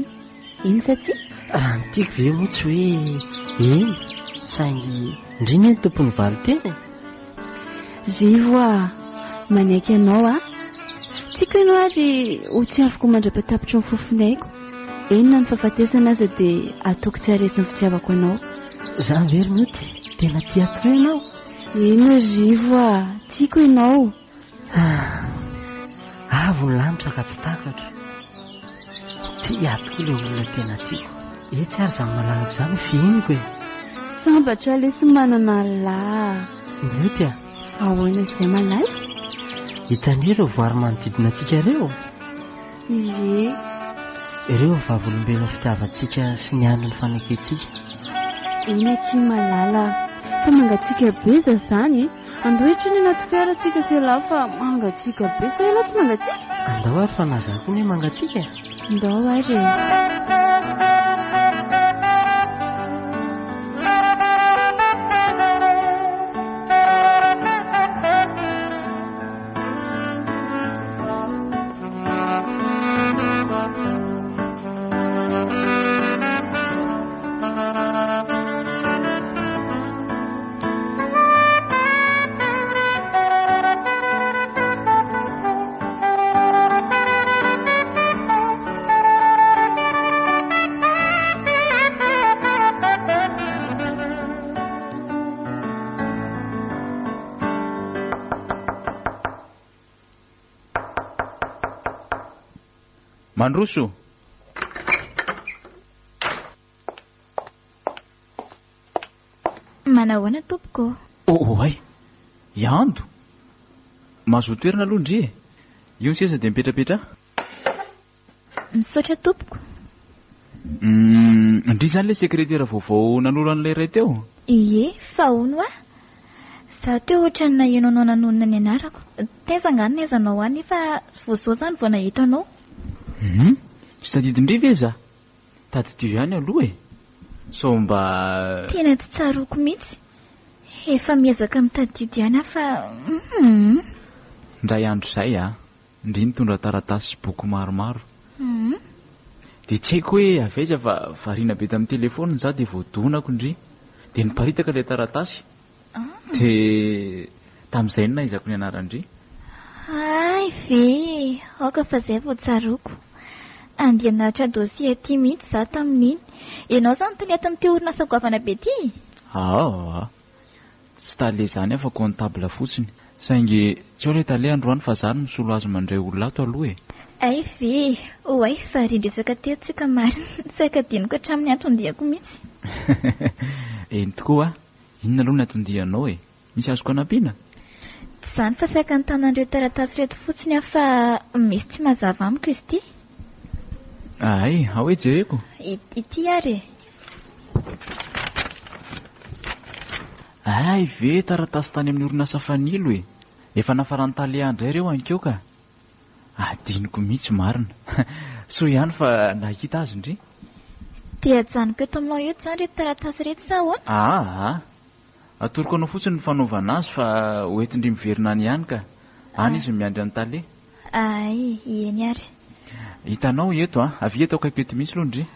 Eny sa tsia? Raha ny tiako ve moa tsy hoe eny, saingy ndry anie ny tompon'ny valin-teny e! Rivo a! Manaiky anao aho. Tiako ianao ary ho tiaviko mandra-patapitry ny fofon'aiko. Eny na ny fahafatesana aza dia ataoko tsy haharesy ny fitiavako anao. Za ve ry Mioty tena tia tokoa ianao? Eny ry Rivo a! Tiako ianao. Ah! Avo ny lanitra ka tsy takatro. Tia ahy tokoa ilay olona tena tiako. Etsy ary izany malalako izany ho fihiniko e! Sambatra lesy manana an'lah. Mioty a! Ahoana izay malala? Hitanao ireo voary manodidina antsika ireo? Ie. Ireo ny vavolombelon'ny fitiavantsika sy ny andron'ny fanekentsika. Eny akia malala a! Fa mangatsiaka be za zany e! Andao hitrona anaty fiara tsika sy elah fa mangatsiaka be sa elah tsy mangatsiaka? Andao ary fa na za koa anie mangatsiaka e! Ndao ary e! Mandroso! Manahoana tompoko? Oh oh ay! I Ando! Mahazoa toerana aloha ndry e! Io ny seza dia mipetrapetraha. Misaotra tompoko. Uhm, ndry izany ilay sekretera vaovao nanolo an'ilay iray teo? Ie, fa hono hoa. Za teo ohatran'ny naheno anao nanonona ny anarako. Taiza angaha no nahaizanao ahy nefa vao izao izany vao nahita anao? Hum, tsy tadidin-dry ve za? Tadidio ihany aloha e! Sao mba. Tena tsy tsaroako mihitsy. Efa miezaka mitadidy ihany aho fa hum. Indray andro izay a, ndry nitondra taratasy sy boky maromaro. Hum. Dia tsy haiko hoe avy aiza fa variana be tamin'ny telefaonina izaho dia voadonako ndry. Dia niparitaka ilay taratasy. Dia tamin'izay no nahaizako ny anaran-dry. Hay ve! Aoka fa izay vao tsaroako. Andeha hanatitra dossier aty mihitsy izaho tamin'iny. Ianao izany tale ato amin'ity orinasa goavana be ity? Aa! Tsy tale izany aho fa comptable fotsiny. Saingy tsy ao ilay tale androany fa izaho no misolo azy mandray olona ato aloha e! Hay ve! Oay, varian-dresaka teo tsika marina. Saika adinoko hatramin'ny anton-diako mihitsy. Eny tokoa. Inona aloha ny anton-dianao e? Misy azoko anampiana? Tsy izany fa saika nitana an'ireo taratasy ireto fotsiny aho fa misy tsy mazava amiko izy ity. Hay, ao hoe jereko. Ity ary e. Hay ve, taratasy tany amin'ny orinasa Fanilo e. Efa nafaran'ny tale indray ireo ankeo ka. Adinoko mihitsy marina. Soa ihany fa nahita azy ndry. Dia ajanoko eto aminao eto izany ireto taratasy ireto sa ahoana? Aa! Atoroko anao fotsiny ny fanaovana azy fa ho entin-dry miverina any ihany ka. Any izy no miandry an'i Tale. Ay, eny ary. Hitanao eto an, avia eto akaiky eto mihitsy aloha ndry.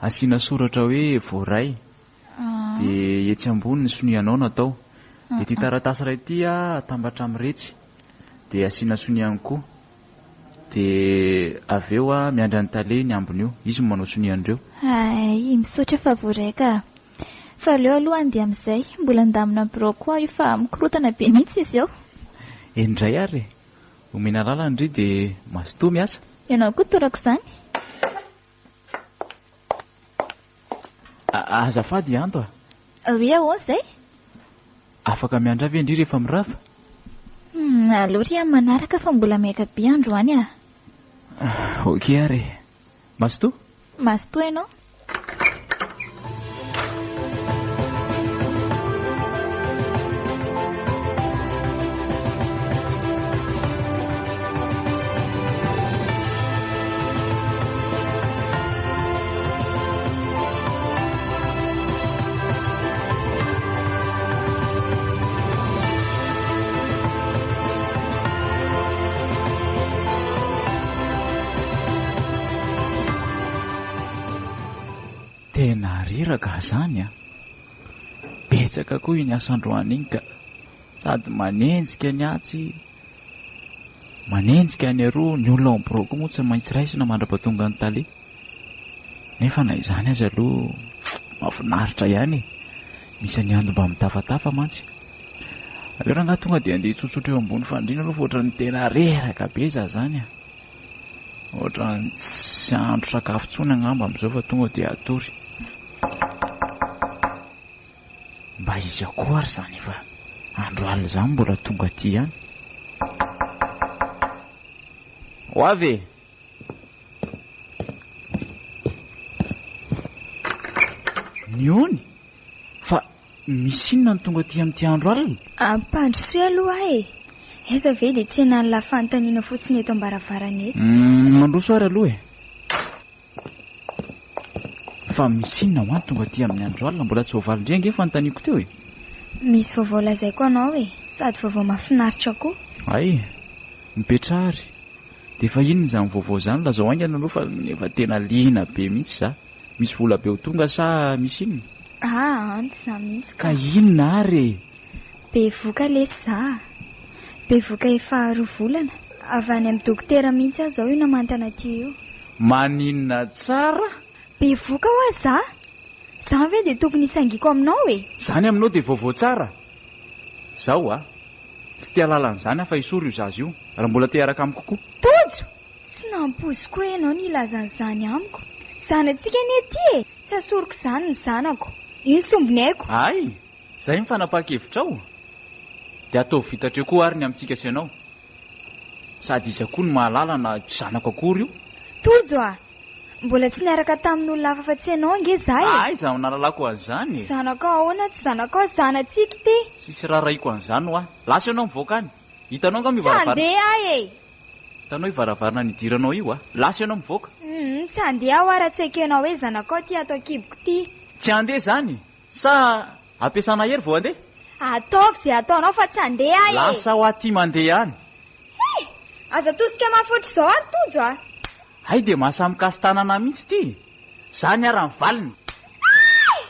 Asiana soratra hoe voaray. Dia etsy ambony ny sonianao no atao. Dia ity taratasy iray ity atambatra amin'iretsy. Dia asiana sonia ihany koa. Dia avy eo miandry an'i Tale ny ambiny io. Izy no manao sonia an'ireo. Hay, misaotra fa voaray ka. Fa aleo aloha handeha amin'izay. Mbola handamina birao koa aho io fa mikorontana be mihitsy izy ao. Eny indray ary e. Omena alalana ndry dia mazotoa miasa. Ianao koa toraka izany. Azafady i Anto a! Oui, ahoana izay? Afaka miandry ahy ve ndry rehefa mirava? Hum, aleo ry amin'ny manaraka fa mbola maika be androany ah. Ok ary e. Mazotoa? Mazotoa ianao. Tena reraka zany a! Betsaka koa iny asa androany iny ka! Sady manenjika ny atsy, manenjika ny aroa, ny olona ao amin'ny birao koa moa tsy maintsy raisina mandra-pahatonga ny tale. Nefa na izany aza aloha mahafinaritra ihany e! Misy an'i Ando mba mitafatafa mantsy. Aleo rangahy tonga dia andeha hitsotsotra eo ambony fandriana aloha fa ohatran'ny tena reraka be za zany a! Ohatran'ny tsy hahandro sakafo intsony angamba amin'izao fa tonga dia hatory. Mba iza koa ary izany efa andro alina izany mbola tonga aty ihany? Ho avy e! Ny ony? Fa misy inona no tonga aty amin'ity andro alina? Ampandrosoy aloha aho e! Aiza ve dia tsenan'lah fanontaniana fotsiny eto am-baravarana eto. Mandroso ary aloha e! Fa misy inona ho any tonga aty amin'ny andro alina? Mbola tsy voavaly-ndry ange ny fanontaniako teo e! Misy vaovao lazaiko anao e! Sady vaovao mahafinaritra koa. Hay! Mipetraha ary. Dia efa inona izany vaovao izany? Lazao haingana aloha fa efa tena liana be mihitsy za. Misy vola be ho tonga sa misy inona? Aa, an, tsy za mihitsy ka. Ka inona ary e? Bevoka lesy za a! Bevoka efa roa volana. Avy any amin'ny dokotera mihitsy aho izao io namantana aty io. Maninona tsara? Bevoka hoa za! Zany ve dia tokony hisangiako aminao e? Zany aminao dia vaovao tsara? Zao a! Tsy te hahalala an'izany aho fa esory io zaza io, raha mbola te hiaraka amiko koa. Tojo! Tsy. nampoiziko hoe ianao no hilaza an'izany amiko. Zanatsika anie ity e! Tsy asoriko izany ny zanako. Io ny sombiniaiko. Hay! Izay ny fanapahan-kevitrao? Dia ataovy vita hatreo koa ary ny amintsika sy ianao. Sady iza koa no mahalala na tsy zanako akory io? Tojo a! Mbola tsy niaraka tamin'olona hafa afa-tsy ianao ange za e! Aiza no nahalalako an'izany e? Zanakao ahoana tsy zanakao? Zanatsika ity! Tsisy rarahiko an'izany hoa. Lasa ianao mivoaka any. Hitanao angamba io Tsy varavarana. handeha aho e! Hitanao io varavarana nidiranao io a! Lasa ianao mivoaka. Humm, tsy handeha aho hoa raha tsy ekenao hoe zanakao ity ato an-kiboko ity. Tsy handeha izany? Sa ampiasana hery vao handeha? Ataovy izay ataonao fa tsy handeha aho e! Lasa hoa aty mandeha any. He! Aza atosika mafy ohatr'izao ary Tojo a! Hay dia mahasahy mikasi-tanana mihitsy ity e! Za niara ny valiny. Hay!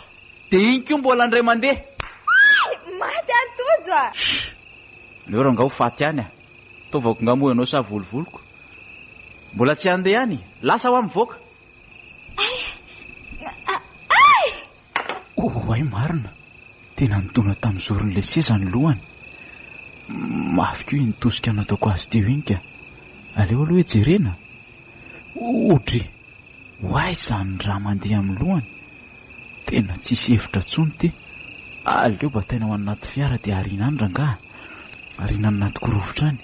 Dia iny koa mbola indray mandeha. Hay! Maty aho Tojo a! Shh! Aleo rangaha ho faty any a! Taovako nga moa ianao sa volovoloko? Mbola tsy handeha any? Lasa hoa mivoaka! Hay! Hay! Oay marina! Tena nidona tamin'ny zoron'ilay seza ny lohany. Mafy koa iny tosika nataoko azy teo iny ka. Aleo aloha hoe jerena. Odry! Ho aiza izany rà mandeha amin'ny lohany? Tena tsisy hevitra intsony ity. Aleo bataina ho any anaty fiara dia ariana any rangaha. Ariana any anaty korovitra any.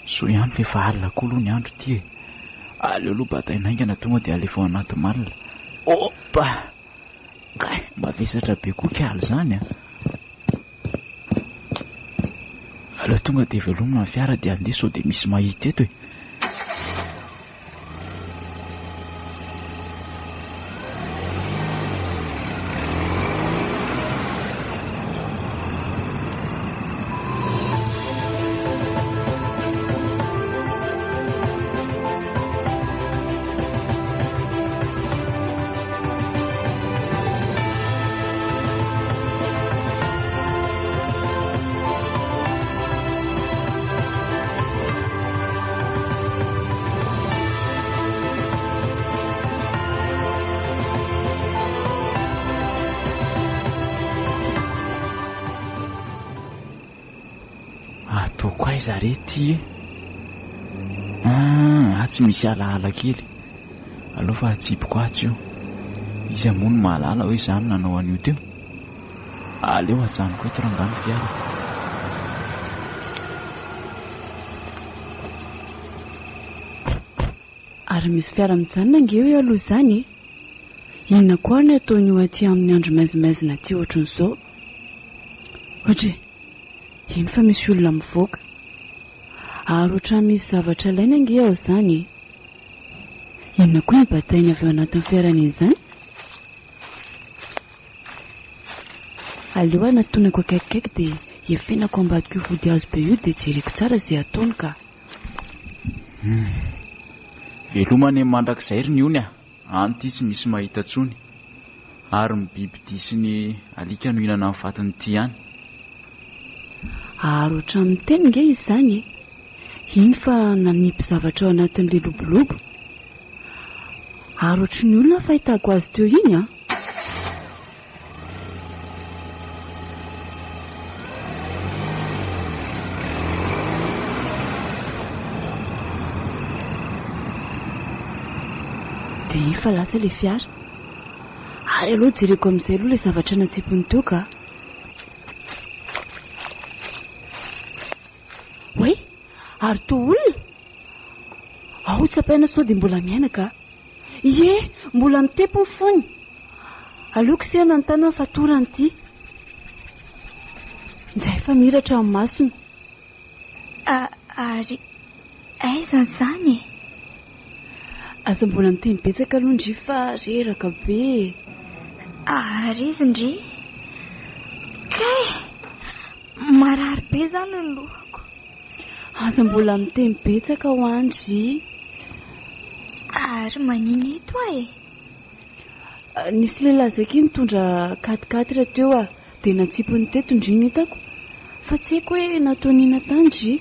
Soa ihany fa efa alina koa aloha ny andro ity e. Aleo aloha bataina haingana tonga dia alefa ao anaty malle. Opa! Kay, mavesatra be koa k'ala izany a. Aleo tonga dia velomina ny fiara dia andeha sao dia misy mahita eto e. Ataoko aiza re ty e? Ah, atsy misy alaala kely. Aleo fa atsipiko atsy io. Iza moa no mahalala hoe izaho no nanao an'io teo? Aleo ajanoko eto rangahy ny fiara. Ary misy fiara mijanona ange eo aloha izany e! Inona koa ary ny ataon'io aty amin'ny andro maizimaizina aty ohatran'izao? Ohatry e! Iny fa misy olona mivoaka. Ary ohatran'ny misy zavatra alaina ange ao izany e! Inona koa iny batainy avy ao anatin'ny fiarany iny izany? Aleo anatonako akaikikaiky dia efenako ambadik'io vodihazo be io dia jereko tsara izay ataony ka. Hum. Veloma any mandrakizay ry Niony a! Any ity tsy misy mahita intsony. Ary ny bibidia sy ny alika no hihinana ny fatin'ity ihany. Ary ohatran'ny miteny nge izy izany e! Iny fa nanipy zavatra ao anatin'ilay lobolobo. Ary ohatry ny olona ny fahitako azy teo iny an! Dia iny fa lasa ilay fiara. Ary aloha jereko amin'izay aloha ilay zavatra natsipiny teo ka. Oay! Ary toa olona? Ao tsapaina sao dia mbola miaina ka. Ie! Mbola mitepo ny fony. Aleo kosehana ny tanany fa torana ity. Njay fa mihiratra ny masony. Ary aiza izany e? Aza mbola miteny betsaka aloha ndry fa reraka be e. Ary izy ndry? Kay! Marary be izany ny lohako. Aza mbola miteny betsaka ho an ndry. Ary manina eto aho e? Nisy lehilahy zay ki nitondra quatre quatre teo ah, dia natsipiny teto ndry no hitako, fa tsy haiko hoe nataony inona tany ndry.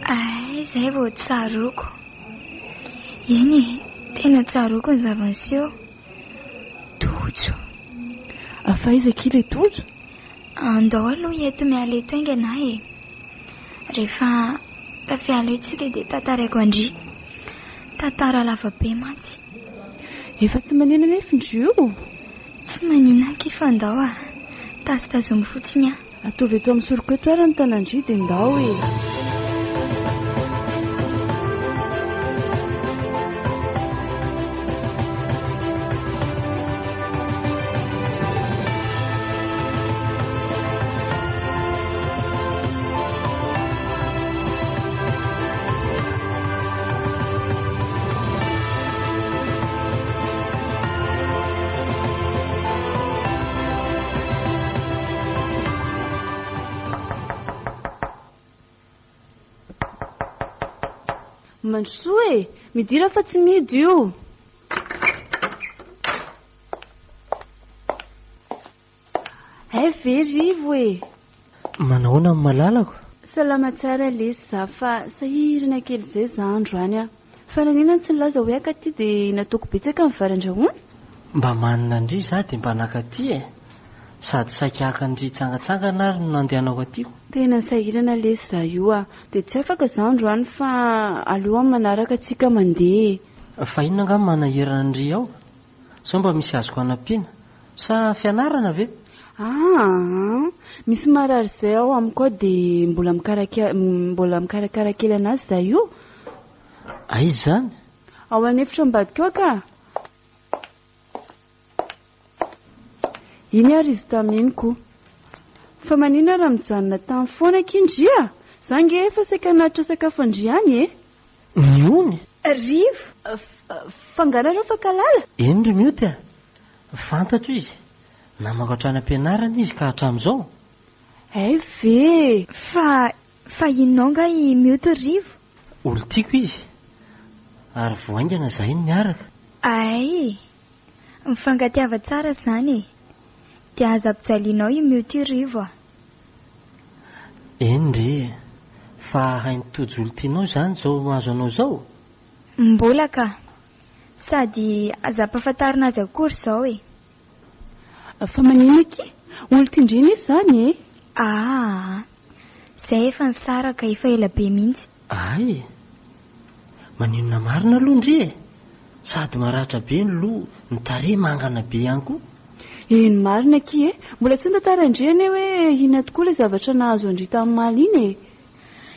Hay izay vao tsaroako. Eny e, tena tsaroako ny zava-niseho. Tojo. Fa aiza akia ilay Tojo? Andao aloha eto miala eto haingana aho e. Rehefa. Tafiala eo tsika dia tantaraiko an-dry. Tantara lava be mantsy. Efa tsy manina anefa ndry io. Tsy manina aky fa ndao a. Tazitazomy fotsiny aho. Ataovy eto amin'ny soroko eto ary ny tanan-dry dia ndao e. Mandrosoa e! Midira fa tsy mihidy io. Hay ve Rivo e! Manahoana ny malalako? Salama tsara lesy za fa sahirana kely zay za androany a! Fa naninona no tsy nilaza hoe haka aty dia nataoko betsaka ny vary andrahoina? Mba manina an-dry za dia mba naka aty e! Sady saika haka an-dry hitsangatsangana ary no nandehanako aty ko! Tena sahirana lesy za io a! Dia tsy afaka za androany fa aleo amin'ny manaraka tsika mandeha e! Fa inona angaha no manahirana an-dry ao? Sao mba misy azoko hanampiana? Sa fianarana ve? Aa! Misy marary izay ao amiko ao dia mbola mikaraka mbola mikarakara kely anazy izaho io. Aiza izany? Ao an'efitra ambadika ao ka! Iny ary izy tamin'iny ko. Fa maninona raha mijanona tany foana akia ndry a? Za nge efa saika hanatitra sakafo an-dry any e! Ny ony? Rivo! Fa nga nareo fankahalala? Eny ry Mioty a! Fantatro izy. Namako hatrany am-pianarana izy ka hatramin'izao. Hay ve e! Fa, fa inona nga i Mioty ry Rivo? Olon-tiako izy. Ary vao haingana izahay no niaraka. Hay! Mifankatiava tsara izany e! Dia aza ampijalianao i Mioty ry Rivo a! Eny re e! Fa hain'i Tojo olon-tianao izany izao mahazo anao izao? Mbola ka! Sady aza ampahafantarina azy akory izao e! Fa maninona akia? Olon-tindrina izy izany e! Aa! Izay efa nisaraka efa ela be mihitsy. Ay e! Maninona marina aloha ndry e! Sady maratra be ny loha, ny tarehy mangana be ihany koa. Eny marina akia e! Mbola tsy notantarain-dry anie hoe inona tokoa ilay zavatra nahazo an-dry tamin'ny omaly iny e!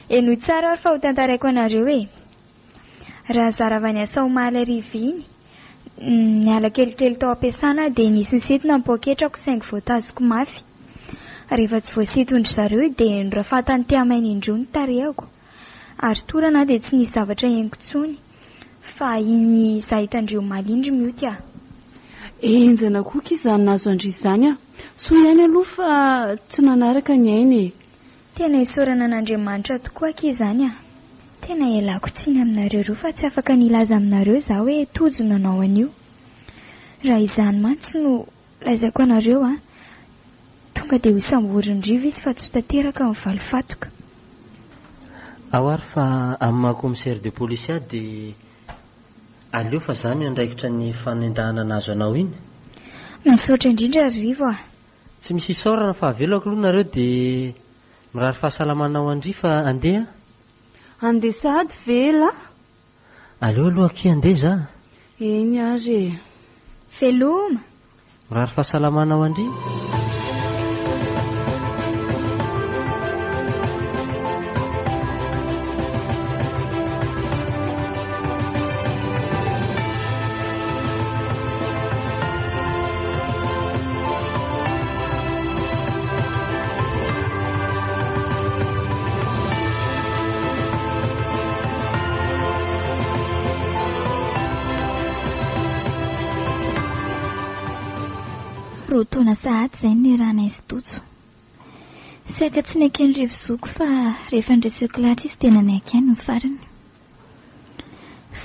Henoy tsara ary fa hotantaraiko anareo e! Raha zara avy niasa omaly hariva iny, niala kelikely tao am-piasana aho dia nisy nisintona ny poketrako saingy voatazoko mafy. Rehefa tsy voasinton-dry zareo dia norafatany tehamaina indroa ny tarehako. Ary torana aho dia tsy nisy zavatra henoko intsony. Fa iny za hitan-dry omaly iny ry Mioty ah. Henjana koa akia izany nahazo an-dry izany ah. Soa ihany aloha fa tsy nanaraka ny aina e. Tena isaorana an'Andriamanitra tokoa akia izany ah. Tena ialako tsiny aminareo roa fa tsy afaka ny hilaza aminareo za hoe Tojo no nanao an'io. Raha izany mantsy no lazaiko anareo ah, tonga dia ho samborin'i Rivo izy fa tsy ho tanteraka ny valifatiko. Ao ary fa amin'ny maha commissaire de police ahy dia aleo fa za no hiandraikitra ny fanendahana nahazo anao iny. Misaotra indrindra ry Rivo ah. Tsy misy isaorana fa avelako aloha nareo dia mirary fahasalamana ho an-dry fa andeha a. Andeha sahady ve lah? Aleo aloha akia andeha za. Eny ary e. Veloma! Mirary fahasalamana ho an-dry. Roa taona sahady izay no niarahanay sy Tojo. Saika tsy neken'i Rivo zoko fa rehefa nandreseko lahatra izy dia nanaiky ihany ny farany.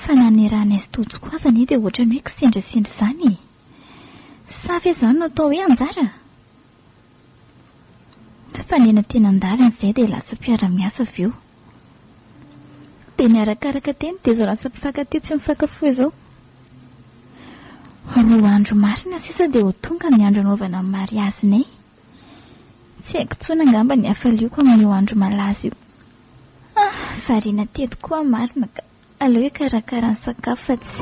Fa na niarahanay sy Tojo koa aza anie dia ohatran'ny hoe kisendrasendra izany e! Sa ve izany no atao hoe anjara? Nifanena teny an-dalana izahay dia lasa mpiara-miasa avy eo. Dia niarakaraka teny dia izao lasa mpifankatia tsy mifankafoy izao. Roa andro marina sisa dia ho tonga ny andro hanaovana ny mariazinay. Tsy haiko intsony angamba ny hafaliako amin'io andro malaza io. Ah! Variana teto koa aho marina ka. Aleo hikarakara ny sakafo fa tsy.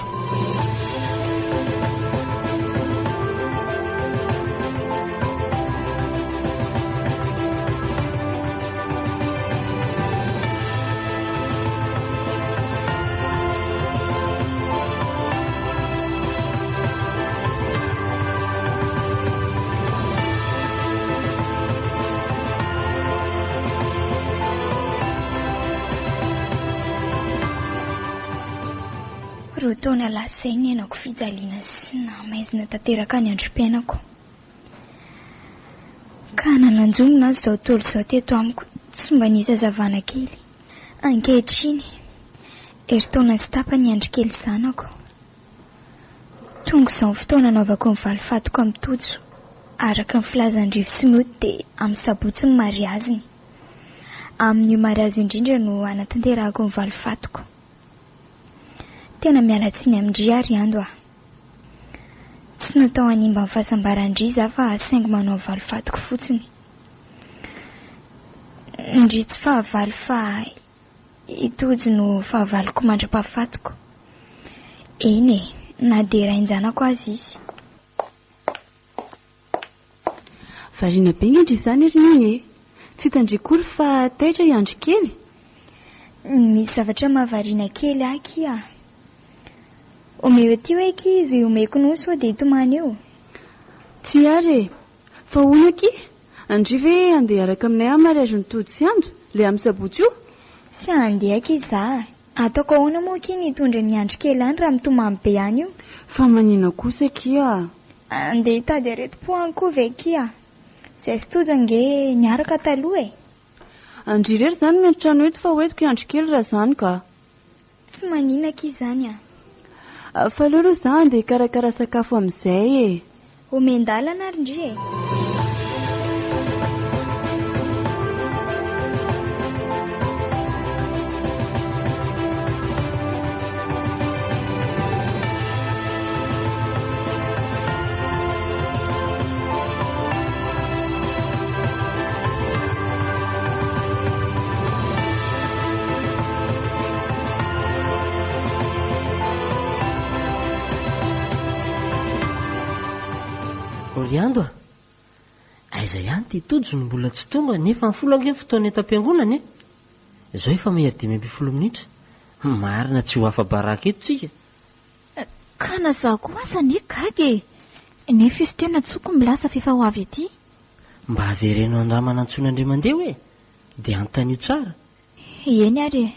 Roa taona lasa izay niainako fijaliana sy nahamaizina tanteraka ny androm-piainako. Ka nananjombona aza izao tontolo izao teto amiko, tsy mba nisy hazavana kely. Ankehitriny, herintaona sy tapany i Andry kely zanako. Tonga izao ny fotoana hanaovako ny valifatiko amin'i Tojo. Araka ny filazan'i Rivo sy Mioty dia amin'ny sabotsy ny mariaziny. Amin'io mariazy io indrindra no hanatanterahako ny valifatiko. Tena miala tsiny amin-dry aho ry Ando a! Tsy natao hanimba ny fahasambaran-dry izaho fa saingy manao ny valifatiko fotsiny. Ndry tsy fahavalo fa i Tojo no fahavaloko mandra-pahafatiko. Eny e, na dia rain-janako aza izy. Variana be nge ndry izany ry Neny e! Tsy hitan-dry akory fa taitra i Andry kely? Misy zavatra mahavariana kely ahy akia. Omeo aty hoe akia izy omeko noho sao dia hitomany eo. Tsia ary e! Fa hono akia, Andry ve handeha hiaraka aminay amin'ny mariazin'i Tojo sy Ando, ilay amin'ny sabotsy io? Tsy handeha akia za a! Ataoko ahoana moa akia ny hitondra an'i Andry kely any raha mitomany be any io? Fa manina kosa akia a! Andeha hitady aretim-po any koa ve akia? Zay sy Tojo ange niaraka taloha e! Andry irery izany miantrano eto fa hoentiko i Andry kely raha izany ka! Tsy manina akia izany a! Fa aleo aloha za andeha hikarakara sakafo amin'izay e! Omen-dalana ary ndry e! Oriando a! Aiza ihany ity Tojo no mbola tsy tonga nefa ny folo ange ny fotoana eto am-piangonana e! Izao efa mahery 15 minitra. Marina tsy ho afa-baraka eto tsika. Ka na za koa aza anie gaga e! Nefa izy teo nantsoiko milaza fa efa ho avy aty. Mba avereno andramana antsoina indray mandeha hoe? Dia anontanio tsara. Eny ary e!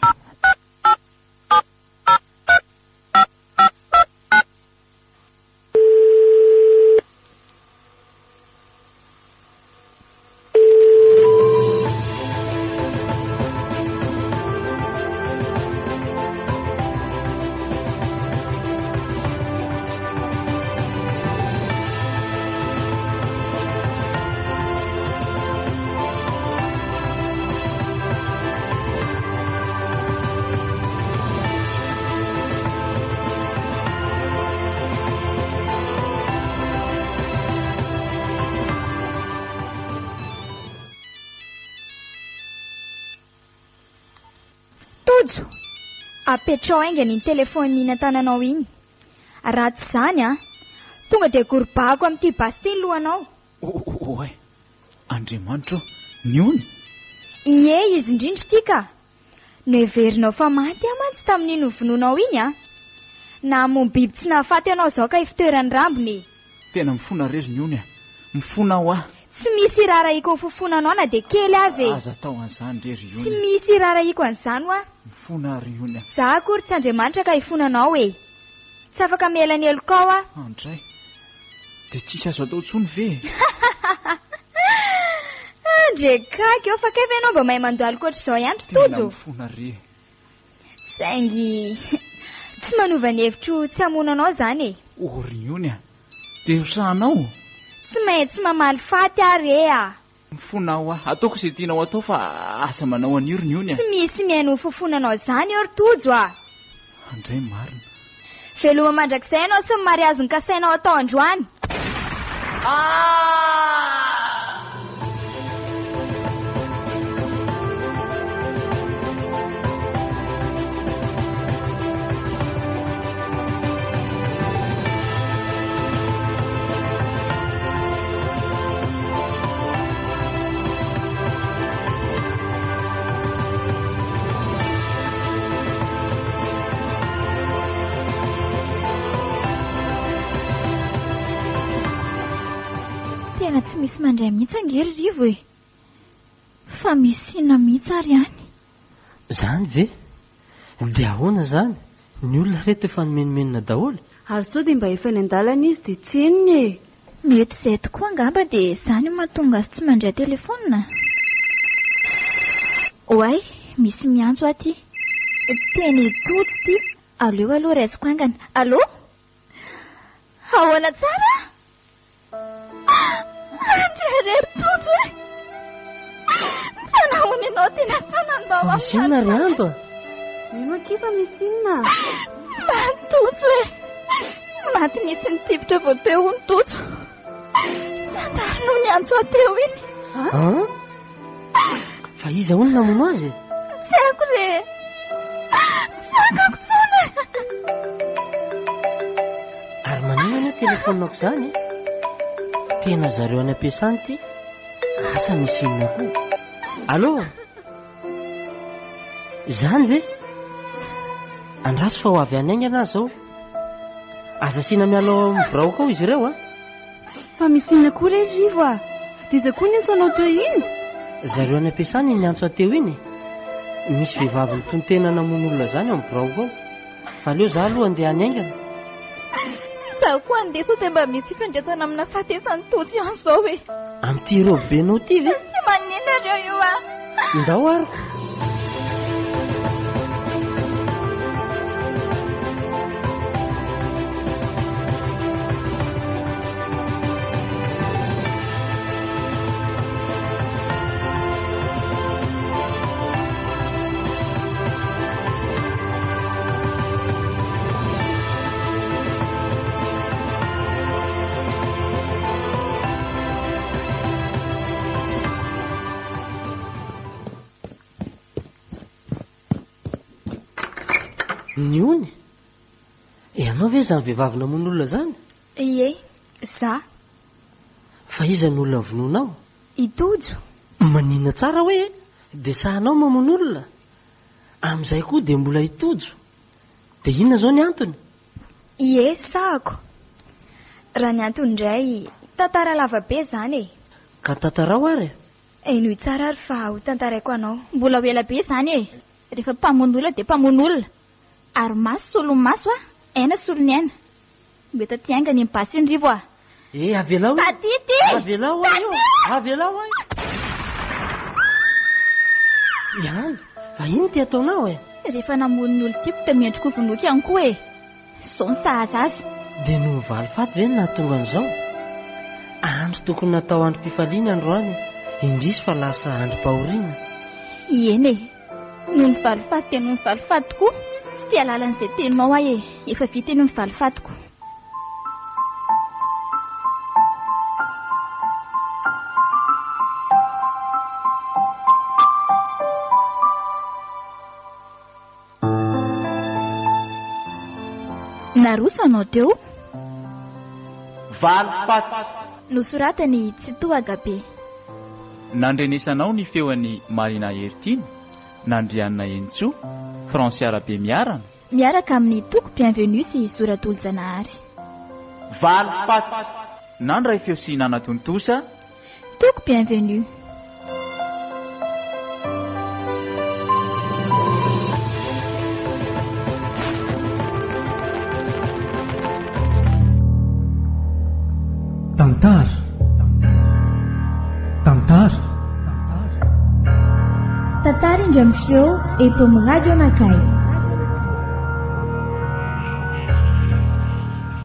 Tojo! Apetrao haingana iny telefaonina iny an-tananao iny. Raha tsy izany an, tonga dia gorobahako amin'ity basy ity ny lohanao. Oay! Andriamanitra ô! Ny ony? Ie, izy indrindra ity ka! Noheverinao fa maty aho mantsy tamin'iny novonoinao iny an! Namono biby tsy nahafaty anao izao ka ifotoeran'ny rambony e! Tena mifona re ry ny ony a! Mifona aho a! Tsy misy irarahiko ny fofonanao na dia kely aza e! Aza atao an'izany re ry ony a! Tsy misy irarahiko an'izany hoa! Mifona aho ry ony a! Za akory tsy Andriamanitra ka hifonanao e! Tsy afaka miela ny helokao aho. Andray! Dia tsisy azo atao intsony ve e? Andre gaga eo fa kay ve ianao mba mahay mandohalika ohatr'izao ihany ry Tena Tojo? mifona re. Saingy tsy manova ny hevitro tsy hamono anao izany e. Oh ry Ony a! Dia rosahanao? Tsy maintsy mamaly faty aho re a! Mifona aho a! Ataoko izay tianao atao fa aza manao an'io ry Niony a! Tsy misy mihaino ny fofonanao izany eo ry Tojo a! Andray marina. Veloma mandrakizay ianao sy ny mariazy nokasainao atao androany. Tena tsy misy mandray mihitsy ange ry Rivo e! Fa misy inona mihitsy ary any? Zany ve? Dia ahoana zany? Ny olona reto efa nimenomenona daholo? Ary sao dia mba efa eny an-dalana izy dia tsy henony e! Mety izay tokoa angamba dia izany no mahatonga azy tsy mandray telefaonina. Oay, misy miantso aty. Tena i Tojo ity, aleo aloha raisiko haingana. Allô? Ahoana tsara? Andry ry Tojo e! Fa nahoana ianao tena sahy nandao ahy? Misy inona ry Ando a? Mino akia fa misy inona? Maty Tojo e! Maty nisy nitifitra vao teo hono Tojo. Zandary no niantso ahy teo iny. An? Fa iza hono namono azy e? Tsy haiko re! Tsy zakako intsony e! Ary maninona anie telefaoniko izany e? Tena zareo any am-piasana ity? Asa misy inona koa? Allô? Izany ve? Andraso fa ho avy any haingana aho izao. Aza asiana miala ao amin'ny biraoko ao izy ireo a! Fa misy inona koa re Rivo a! Dia iza koa niantso anao teo iny? Zareo any am-piasana iny niantso ahy teo iny e! Misy vehivavy nitonon-tena namono olona izany ao amin'ny biraoko ao. Fa aleo za aloha andeha any haingana. Izaho koa andeha sao dia mba misy fifandraisana amin'ny nahafatesan'i Tojo ihany izao e! Amin'ity robe benao ity ve? Tsy maninona ireo io a! Ndao ary! Ny ony? Ianao ve izany vehivavy namono olona izany? Ie, za. Fa iza no olona vonoinao? I Tojo. Maninona tsara hoe dia sahinao mamono olona? Amin'izay koa dia mbola i Tojo. Dia inona izao ny antony? Ie, sahako. Raha ny antony indray, tantara lava be izany e. Ka tantarao ary e. Henoy tsara ary fa ho tantaraiko anao. Mbola ho ela be izany e! Rehefa mpamono olona dia mpamono olona. Ary maso solon'ny maso a! Aina solon'ny aina. Mety aty haingana iny basy iny Rivo a! Eh, avelao io! Taty ity! Avelao aho io! Avelao aho io! Ihany, fa inona ity ataonao e? Rehefa namono ny olon-tiako dia mendrika ho vonoiko ihany koa e! Izao no sahaza azy. Dia noho ny valifaty ve no nahatonga an'izao? Andro tokony natao androm-pifaliana androany, indrisy fa lasa androm-pahoriana. Eny e! Noho ny valifaty dia noho ny valifaty tokoa. Tsy te hahalala an'izay teninao aho e! Efa vita iny ny valifatiko. Naroso anao teo. Valifaty. Nosoratan'i Tsitoha Gabe. Nandrenesanao ny feon'i Marina Heritiana, Nandrianina Henintsoa, Francia Rabemiarana. Miaraka amin'i Toky Bienvenu sy Zo Ratolojanahary. Valifaty. Nandray feo sy nanatontosa. Toky Bienvenu. Tantara. Tantara. Tantara indray miseho eto amin'ny Radio Anakay.